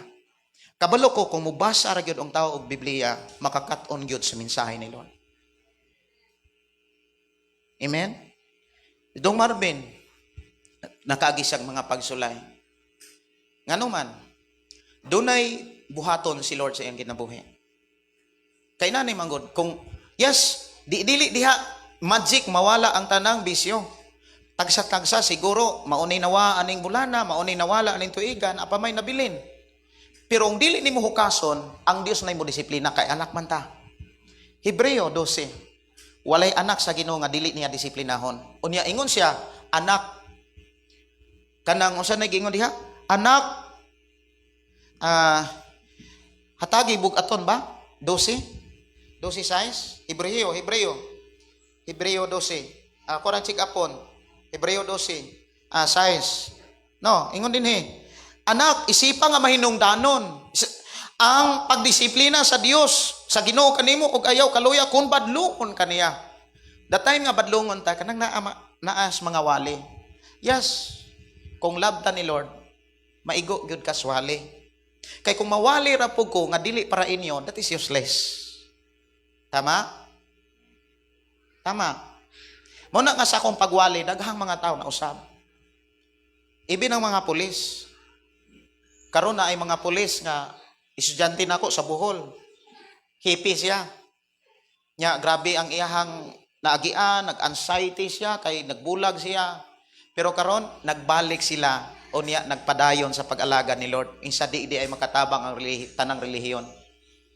Kabalo ko kung mubasa ra gyud ang tao og Biblia, makakat-on gyud sa mensahe ni Lord. Amen? Dong Marvin, nakaagi siyang mga pagsulay. Ngano man, dunay buhaton si Lord sa iyang kinabuhi. Kay nanay manggod, kung, yes, di, dili diha, magic, mawala ang tanang bisyo. Tagsa-tagsa, siguro, maunay nawa aning bulana, maunay nawala aning tuigan, apa may nabilin. Pero kung dili nimo hukason, ang Dios na mo disiplina kay anak man ta. Hebreo 12. Walay anak sa Ginoo nga dili niya disiplinahon. Unya ingon siya, anak kanang unsa na giingon diha? Anak, hatagi bug-aton ba? 12? 12 size? Hebreo, Hebreo. Hebreo 12. Ako rang check upon. Hebreo 12. Size. No, ingon din he. Anak, isipa nga mahinungdanon. Ang pagdisiplina sa Dios, sa Ginoo kanimo ug ayaw kaluya kung badlungon kaniya. The time nga badlungon ta kanang naa naas mga wali. Yes, kung love ta ni Lord, maigo gyud ka wali. Kay kung mawali ra pud ko nga dili para inyo, that is useless. Tama? Tama. Mo na nga sa akong pagwali, daghang mga tao na usab. Ibi ng mga pulis. Karon na ay mga pulis nga estudyante nako sa Bohol. Happy siya. Nya grabe ang iyahang naagian, nag-anxiety siya kay nagbulag siya. Pero karon nagbalik sila o niya nagpadayon sa pag-alaga ni Lord. Insa di di ay makatabang ang tanang relihiyon.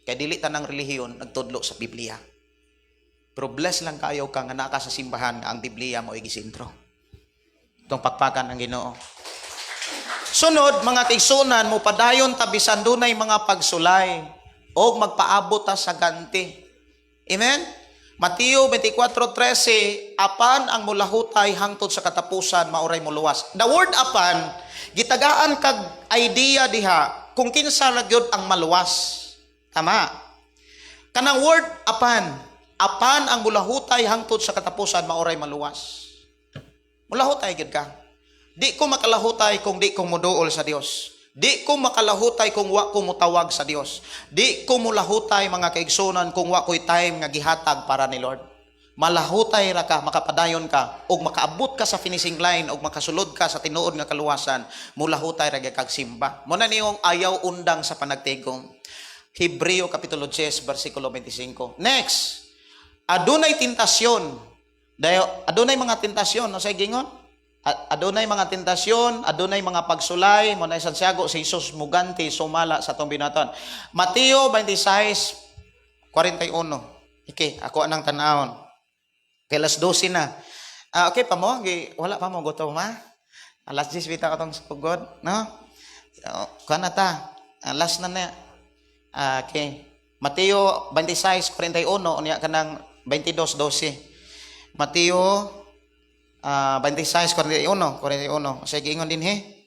Kay dili tanang relihiyon nagtudlo sa Biblia. Pero bless lang kayo ka nga naa ka sa simbahan nga ang Biblia mo gisentro. Itong pakpakan ng Ginoo. Sunod, mga kaigsunan, mo padayon ta bisan dunay mga pagsulay o magpaabot ta sa ganti. Amen? Mateo 24:13, apan ang mulahutay hangtod sa katapusan maoray moluwas. The word "apan", gitagaan kag idea diha kung kinsa ra gyud ang maluwas. Tama. Kanang word "apan", apan ang mulahutay hangtod sa katapusan maoray maluwas. Mulahutay gyud ka. Di ko makalahutay kung di ko moduol sa Dios. Di ko makalahutay kung wa ko mutawag sa Dios. Di ko mulahutay, mga kaigsunan, kung wa ko'y time nga gihatag para ni Lord. Malahutay ra ka, makapadayon ka, ug makaabot ka sa finishing line, ug makasulod ka sa tinuod nga kaluwasan, mulahutay ra gyud kag simba. Mo na niyong ayaw undang sa panagtigom. Hebreo Kapitulo 10, versikulo 25. Next, adunay tentasyon. Dayo, adunay mga tentasyon, no say gingon? Adunay mga tentasyon, adunay mga pagsulay, mo na Santiago si Jesus muganti sumala sa atong binaton. Mateo 26:41. Okay, ako anang tan-awon. Kay alas 12 na. Ah, okay pa mo? Wala pa mo gutom ha? Alas 10 bitaw katong sugod, no? Kuan na ta. Alas na na. Ah, okay. Mateo 26:41 unya kanang 22:12. Mateo 26:41, 41. Sige, ingon dinhi.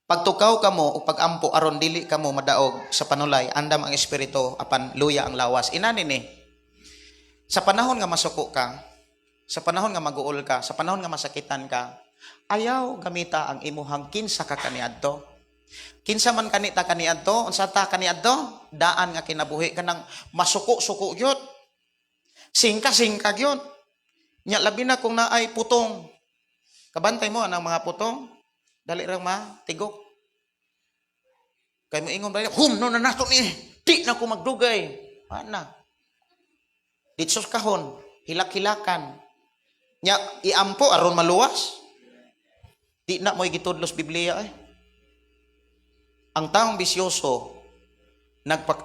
Pagtukaw kamo o pagampo aron dili kamo madaog sa panulay, andam ang espiritu apan luya ang lawas. Inani ni. Sa panahon nga masuko ka, sa panahon nga maguol ka, sa panahon nga masakitan ka, ayaw gamita ang imuhang kinsa ka kaniadto. Kinsa man kanita kaniadto, unsa ta kaniadto? Daan nga kinabuhi kanang masuko-suko gyud. Singka-singka gyud. Nya labi na kung naay putong. Kabantay mo anang mga putong. Dali ra ma tigok. Kay mo ingon ba, hum no na nato ni. Di na ko magdugay. Ana. Ditsos kahon, hilak-hilakan. Nya iampo aron maluwas. Di na mo'y gitudlos Biblia eh. Ang taong bisyoso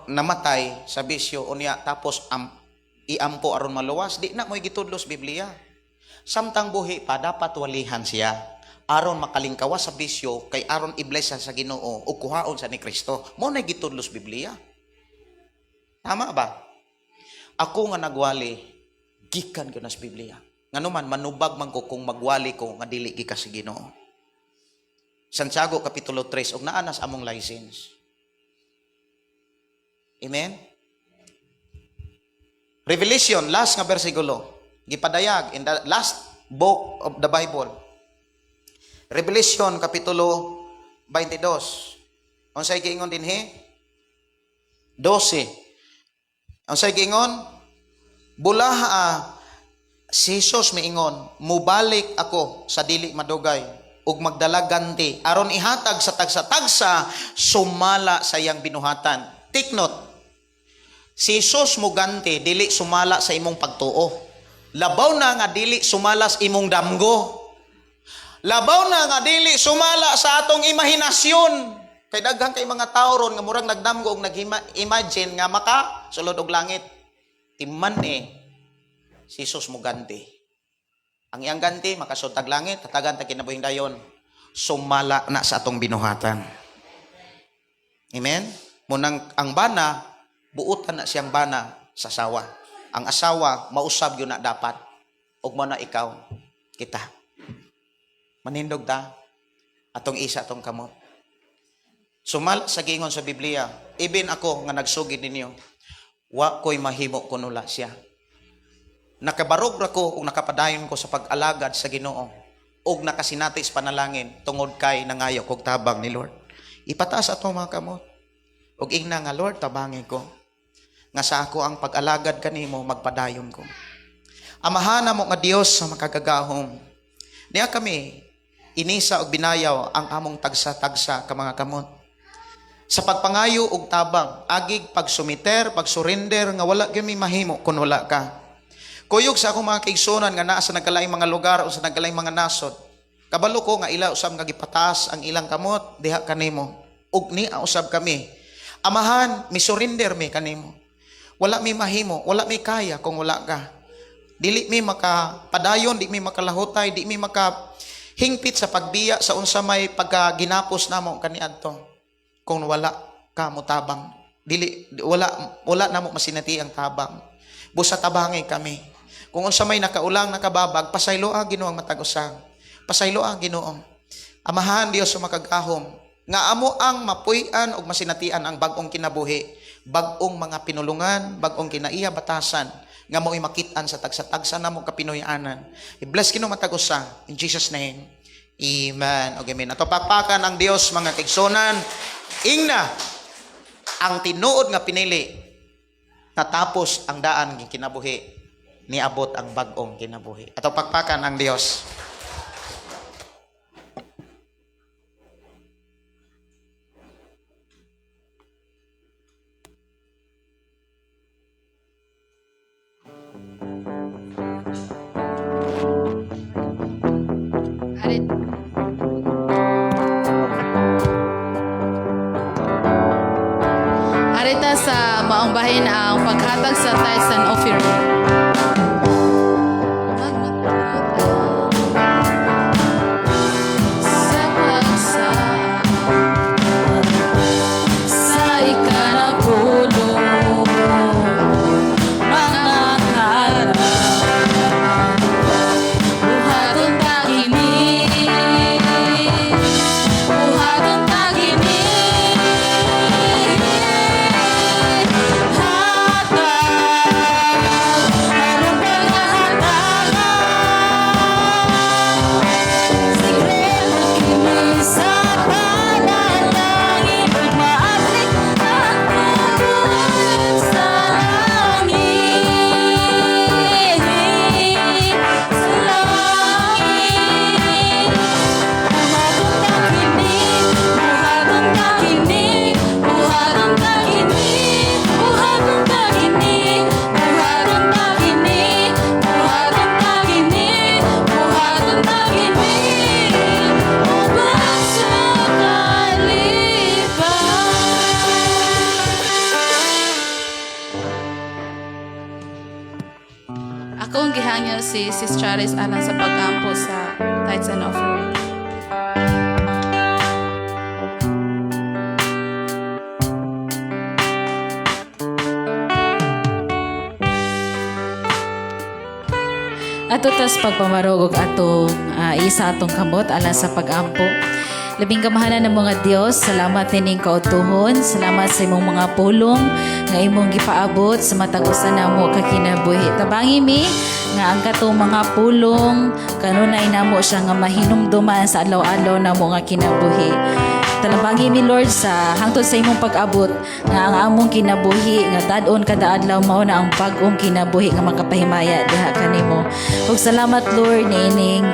namatay sa bisyo unya tapos iampo aron maluwas, di na mo'y gitudlos Biblia. Samtang buhi pa dapat walihan siya aron makalingkawas sa bisyo kay aron i-bless sa Ginoo ug kuhaon sa ni Kristo. Mo na gitudlos Biblia. Tama ba? Ako nga nagwali gikan gyud na sa Biblia. Ngano man manubag man ko kung magwali ko nga dili gikan sa Ginoo. Santiago kapitulo 3 ug naa na sa among license. Amen. Revelation, last nga bersikulo, gipadayag in the last book of the Bible. Revelation kapitulo 22. Unsay giingon dinhi? 12. Unsay giingon? Bulaha si Jesus miingon, mubalik ako sa dili madugay ug magdala ganti aron ihatag sa tagsa-tagsa sumala sa iyang binuhatan. Take note. Si Jesus muganti dili sumala sa imong pagtuo. Labaw na nga dili sumala sa imong damgo. Labaw na nga dili sumala sa atong imahinasyon. Kay daghan kay mga tao ron nga murag nagdamgo og nag-imagine nga maka sulod og langit. Timan eh si Jesus muganti. Ang iyang ganti makasud tag langit, tatagan tag kinabuhing dayon. Sumala na sa atong binuhatan. Amen? Munang ang bana, buutan na siyang bana sa asawa. Ang asawa, mausab yun na dapat. Ug mo na ikaw, kita. Manindog ta, atong isa atong kamot. Sumala sa giingon sa Biblia, ibin ako nga nagsugid ninyo, wa ko'y mahimo kun wala siya. Nakabarog ra ko ug nakapadayon ko sa pag-alagad sa Ginoo ug nakasinati sa panalangin tungod kay nangayo kog tabang ni Lord. Ipataas ato mga kamot. Ug ingna nga Lord, tabangi ko. Nga sa ako ang pag-alagad kanimo magpadayon ko. Amahan mo nga Dios sa makagagahom. Niya kami inisa og binayaw ang among tagsa-tagsa ka mga kamot. Sa pagpangayo og tabang, agig pagsumiter, pagsurrender nga wala gyud mi mahimo kun wala ka. Kuyog sa akong mga kaigsunan nga naa sa nagkalaing mga lugar o sa nagkalaing mga nasod. Kabalo ko nga ila usab nga gipataas ang ilang kamot diha kanimo. Ug niya usab kami. Amahan, mi surrender mi kanimo. Wala mi mahimo, wala mi kaya kung wala ka. Dili mi makapadayon, di mi makalahutay, di mi makahingpit sa pagbiya sa unsa may pagkaginapos namo kaniadto. Kung wala ka mo tabang. Dili wala wala namo masinati ang tabang. Busa tabangi kami. Kung unsa may nakaulang nakababag, pasayloa Ginoo ang matag usa. Pasayloa Ginoo. Amahan Dios sa makagahom nga amo ang mapuy-an ug masinatian ang bag-ong kinabuhi, bag-ong mga pinulungan, bag-ong kinaiya batasan nga mo'y makit-an sa tagsa-tagsa namo kapinoy-anan. I-bless Ginoo matag usa in Jesus name. Amen. Okay, amen. Ato pakpakan ang Dios mga kaigsunan. Ingna ang tinuod nga pinili natapos ang daan ng kinabuhi niabot ang bag-ong kinabuhi. Ato pakpakan ang Dios. Arita sa maong bahin ang paghatag sa tithes and offering. Gihangyo si Sis Charis alang sa pag-ampo sa tithes and offering. Ato tas pagpamarog og atong isa atong kamot alang sa pag-ampo. Labing gamahanan ng mga Dios, salamat nining kautuhon, salamat sa imong mga pulong nga imong gipaabot sa matag usa namo ka kinabuhi. Tabangi mi nga ang katong mga pulong kanunay namo siya nga mahinumduman sa adlaw-adlaw namo nga kinabuhi. Talabangi mi, Lord, sa hangtod sa imong pag-abot nga ang among kinabuhi nga dad-on kada adlaw mao na ang bag-ong kinabuhi nga makapahimaya diha kanimo. Ug salamat, Lord, niining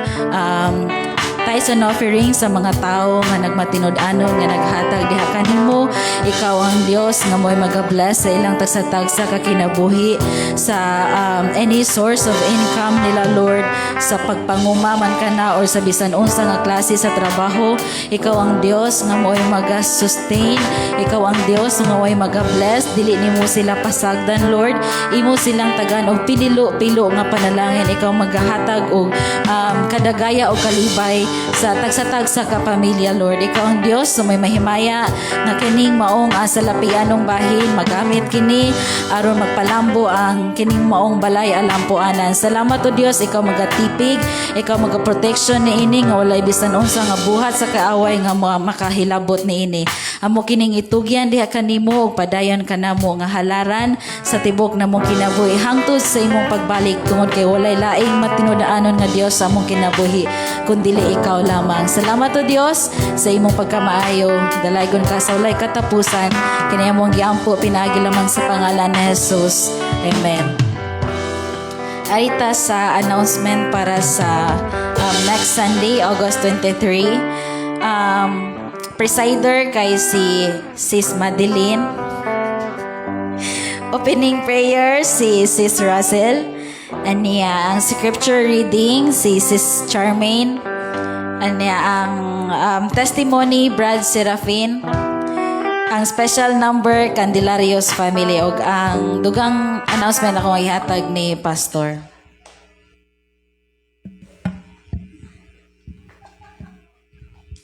tithes and offering sa mga tao nga nagmatinud-anon nga naghatag diha kanimo. Ikaw ang Dios nga mo'y maga-bless sa ilang tagsa-tagsa ka kinabuhi sa any source of income nila, Lord, sa pagpanguma man kana or sa bisan unsa nga klase sa trabaho. Ikaw ang Dios nga mo'y maga-sustain. Ikaw ang Dios nga mo'y maga-bless. Dili nimo sila pasagdan, Lord. Imo silang tagan og pinilo-pilo nga panalangin. Ikaw magahatag og kadagaya o kalibay sa tagsa-tagsa ka pamilya, Lord. Ikaw ang Dios sa may mahimaya nga kining maong salapianong bahin magamit kini aron magpalambo ang kining maong balay alampuanan. Salamat o Dios, ikaw magatipig, ikaw maga-protection niini nga walay bisan unsa nga buhat sa kaaway nga makahilabot niini. Amo kining itugyan diha kanimo ug padayon kanamo nga halaran sa tibok namong kinabuhi hangtod sa imong pagbalik, tungod kay walay laing matinud-anon nga Dios sa among kinabuhi kundili ikaw lamang. Salamat o Dios sa imong pagkamaayo. Dalaygon ka sa walay katapusan. Kini among giampo pinaagi lamang sa pangalan ni Jesus. Amen. Arita sa announcement para sa next Sunday, August 23. Presider kay si Sis Madeline. Opening prayer si Sis Russell. Aniya ang scripture reading si Sis Charmaine. Aniya ang testimony, Brad Serafin. Ang special number, Candelarios family, og ang dugang announcement ako ihatag ni Pastor.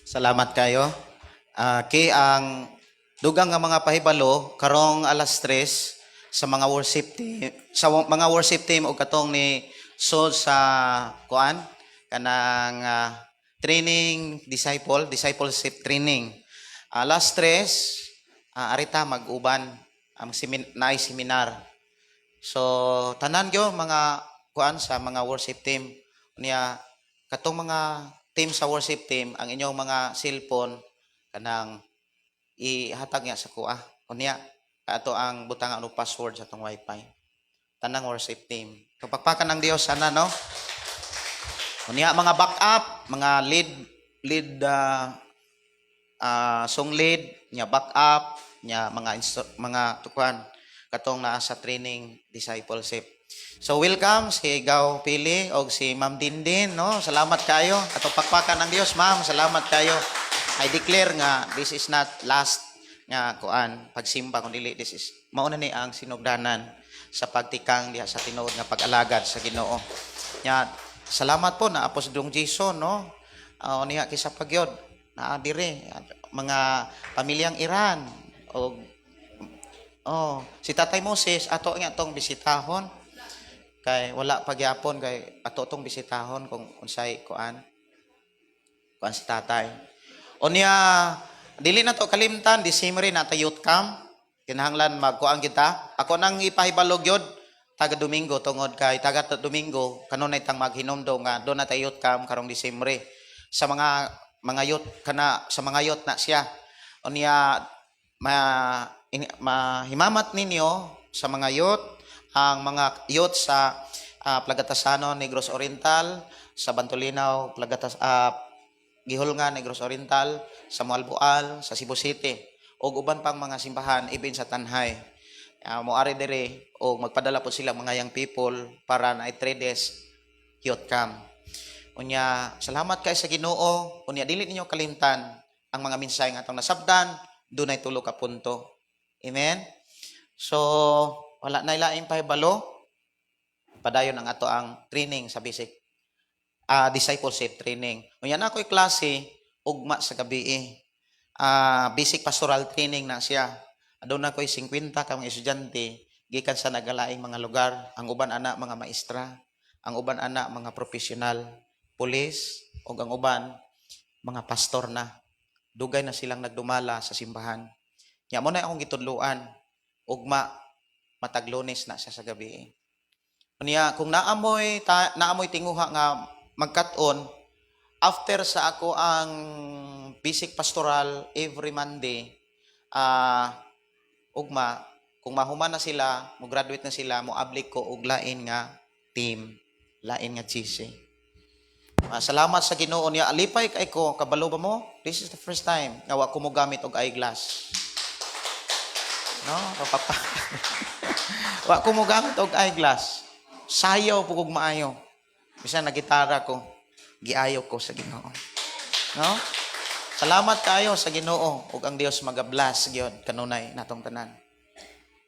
Salamat kayo. Kay ang dugang nga mga pahibalo karong alas 3 sa mga worship team, sa mga worship team og katong ni so sa kuan kanang training discipleship training. Alas 3, arita mag-uban ang naay seminar. So tanan gyud mga kuan sa mga worship team niya, katong mga team sa worship team, ang inyong mga cellphone kanang ihatag niya sa kuha. Unya ato ang butang ano password sa atong wifi. Tanang worship team. Kapakpakan ng Dios sana, no. Unya mga backup, mga lead lead song lead, nya backup, nya mga tukuan katong naa sa training discipleship. So welcome si Gaw Pili og si Ma'am Dindin, no. Salamat kayo. Ato pakpakan ng Dios, ma'am. Salamat kayo. I declare nga this is not last nga kuan pagsimba, kun dili this is mauna ni ang sinugdanan sa pagtikang diha sa tinuod nga pag-alagad sa Ginoo. Nya salamat po na Apos Dong Jason, no. Niya kisa pagyod naa dire mga pamilyang Iran og oh, si Tatay Moses ato nga tong bisitahon kay wala pagyapon, kay ato tong bisitahon kung unsay kuan kuan si tatay. Unya dili na to kalimtan, Disyembre na ta youth camp. Kinahanglan magkuan kita. Ako nang ipahibalo gyud taga Domingo tungod kay taga Domingo kanunay tang maghinumdom nga do na ta youth camp karong Disyembre. Sa mga youth kana, sa mga youth na siya. Unya mahimamat ninyo sa mga youth, ang mga youth sa Plagatasano, Negros Oriental, sa Bantolinaw, Plagatas, Gihulngan, Negros Oriental, sa Moalboal, sa Cebu City, ug uban pang mga simbahan ibin sa Tanjay. Moari dire og magpadala po sila mga young people para na 3 days youth camp. Unya, salamat kay sa Ginoo. Unya dili ninyo kalimtan ang mga mensahe nga atong nasabdan, dunay tulo ka punto. Amen. So, wala na ilaing pahibalo. Padayon ang ato ang training sa basic discipleship training. Unya na ako'y klase ugma sa gabi eh. Basic pastoral training na siya. Aduna ko'y 50 ka mga estudyante gikan sa nagalaing mga lugar. Ang uban ana mga maestra, ang uban ana mga profesional, pulis, ug ang uban mga pastor na. Dugay na silang nagdumala sa simbahan. Nya mo na akong gitudluan ugma matag Lunes na siya sa gabi. Unya kung naamoy tinguha nga magkat-on after sa ako ang basic pastoral every Monday, ugma kung mahuman na sila, mo graduate na sila, mo ablik ko og lain nga team, lain nga GC. Salamat sa Ginoo niya. Alipay kay ko, kabalo ba mo? This is the first time nga wa ko mo gamit og eyeglass. No, kapapa. Wa ko mo gamit og eyeglass. Sayaw po kog maayo. Bisan nagitara ko, giayo ko sa Ginoo. No? Salamat kayo sa Ginoo ug ang Dios magabless gyud kanunay natong tanan.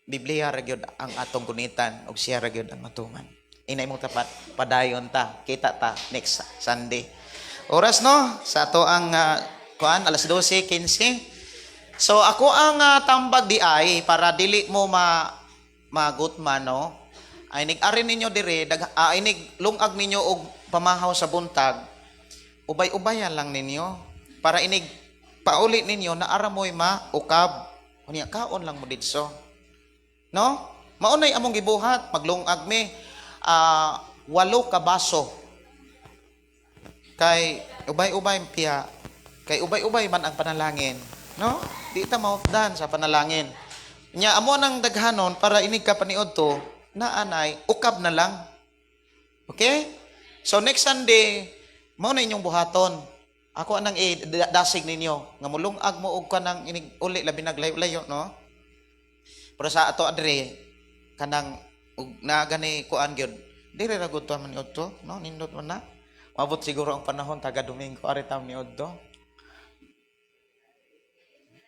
Biblia ra gyud ang atong gunitan ug siya ra gyud ang matuman. Inay mong tapat, padayon ta, kita ta next Sunday. Oras no sa ato ang kuan alas 12:15. So ako ang tambag di ay para dili mo ma magutman, no. Ay nig-ari ninyo dire dag, inig lungag ninyo og pamahaw sa buntag. Ubay-ubayan lang ninyo para inig pauli ninyo na ara mo'y maukab. Unya kaon lang mo didso. No? Maunay among gibuhat maglungag mi 8 ka baso. Kay ubay-ubay piya. Kay ubay-ubay man ang panalangin, no? Di ta maupdan sa panalangin. Nya amo nang daghanon para inig ka paniod to na anay ukab na lang. Okay? So next Sunday, mao na inyong buhaton. Ako anang dasig ninyo nga mulungag mo og kanang inig uli labi naglayo-layo, no? Pero sa ato adre kanang og na gani kuan gyud. Dire ra gud to man to, no? Nindot man na. Mabot siguro ang panahon taga Domingo ari tam ni Odto.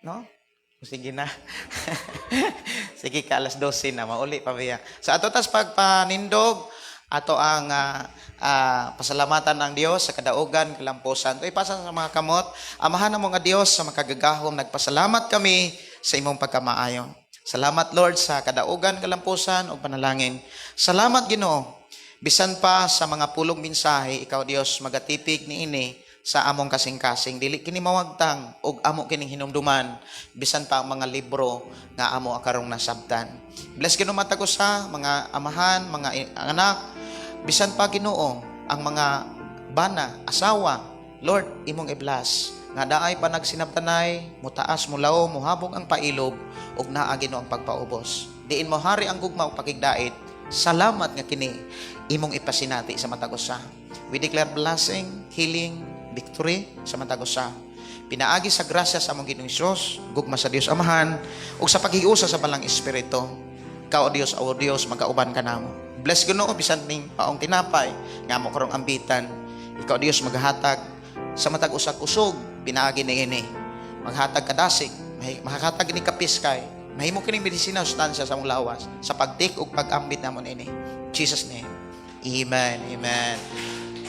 No? Sige na. Sige ka, alas 12 na, mauli pa biya. Sa ato tas pagpanindog, ato ang pasalamatan ng Dios sa kadaugan, kalampusan. Ito ipasa sa mga kamot. Amahan mo nga Dios sa makagagahom, nagpasalamat kami sa imong pagkamaayo. Salamat Lord sa kadaugan, kalampusan ug panalangin. Salamat Ginoo. Bisan pa sa mga pulong mensahe, ikaw Dios magatipig niini sa among kasing-kasing. Dili kini mawagtang og amo kining hinumduman bisan pa ang mga libro nga amo karong nasabtan. Bless Ginoo matag usa, mga amahan, mga anak, bisan pa Ginoo ang mga bana, asawa. Lord, imong i-bless nga daay pa nagsinabtanay, mutaas mulaw, muhabog ang pailob ug naa Ginoo ang pagpaubos. Diin mo hari ang gugma ug pakigdait. Salamat nga kini imong ipasinati sa matag usa. We declare blessing, healing, victory sa matag usa. Pinaagi sa grasya sa among Ginoong Hesus, gugma sa Dios Amahan, ug sa paghiusa sa Balang Espiritu. Ikaw, O Dios, O Dios, magauban ka namo. Bless Ginoo bisan ning paong tinapay nga amo karong ambitan. Ikaw, Dios, maghatag sa matag usa kusog pinaagi niini. Maghatag kadasig, makakatag ni kapiskay. Mahimo kining medisina sustansya sa among lawas sa pagtik ug pag-ambit namon ini. Jesus name. Amen. Amen.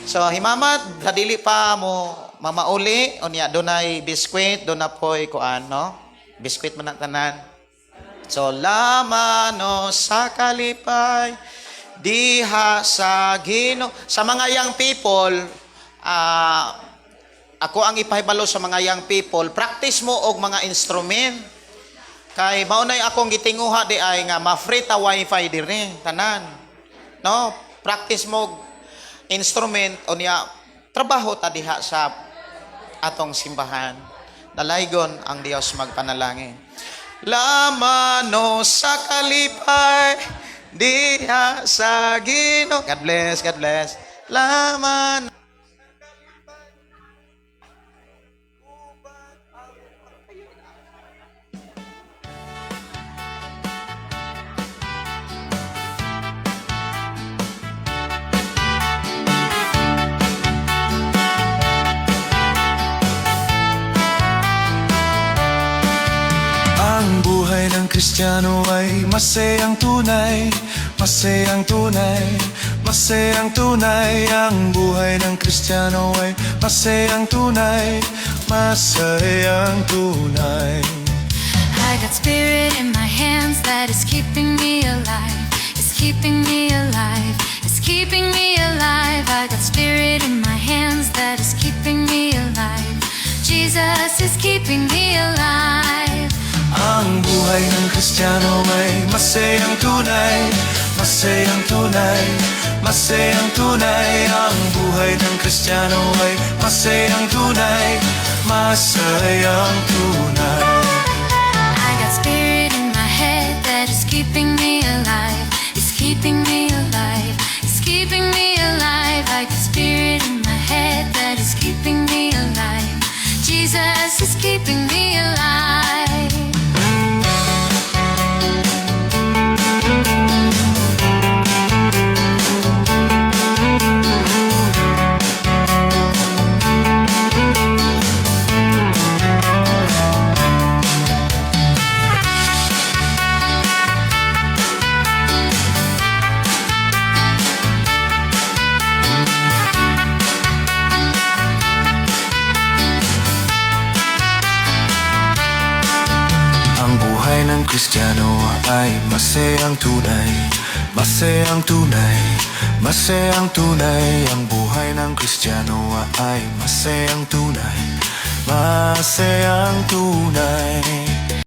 So himamat sa dili pa mo mamauli unya dunay biskwit, duna poy kuan, no? Biskwit man ang tanan. So lamano sa kalipay diha sa Ginoo. Sa mga young people, ako ang ipahibalo sa mga young people, practice mo og mga instrument. Kay mao nay akong gitinguha di ay nga ma-free ta wifi diri tanan. No, practice mo og instrument unya trabaho ta diha sa atong simbahan. Dalaygon ang Dios magpanalangin. Lamano sa kalipay diha sa Ginoo. God bless, God bless. Laman. Ang buhay ng Kristiyano ay masayang tunay. Masayang tunay, masayang tunay. Ang buhay ng Kristiyano ay masayang tunay, masayang tunay. I got spirit in my hands that is keeping me alive. It's keeping me alive. It's keeping me alive. I got spirit in my hands that is keeping me alive. Jesus is keeping me alive. Ang buhay ng Kristiyano ay masayang tunay, masayang tunay, masayang tunay. Ang buhay ng Kristiyano ay masayang tunay, masayang tunay. I got spirit in my head that is keeping me alive. It's keeping me alive. It's keeping me alive. I got spirit in my head that is keeping me alive. Jesus is keeping me alive. Ang buhay ng Kristiyano ay masayang tunay, masayang tunay, masayang tunay. Ang buhay ng Kristiyano ay masayang tunay, masayang tunay.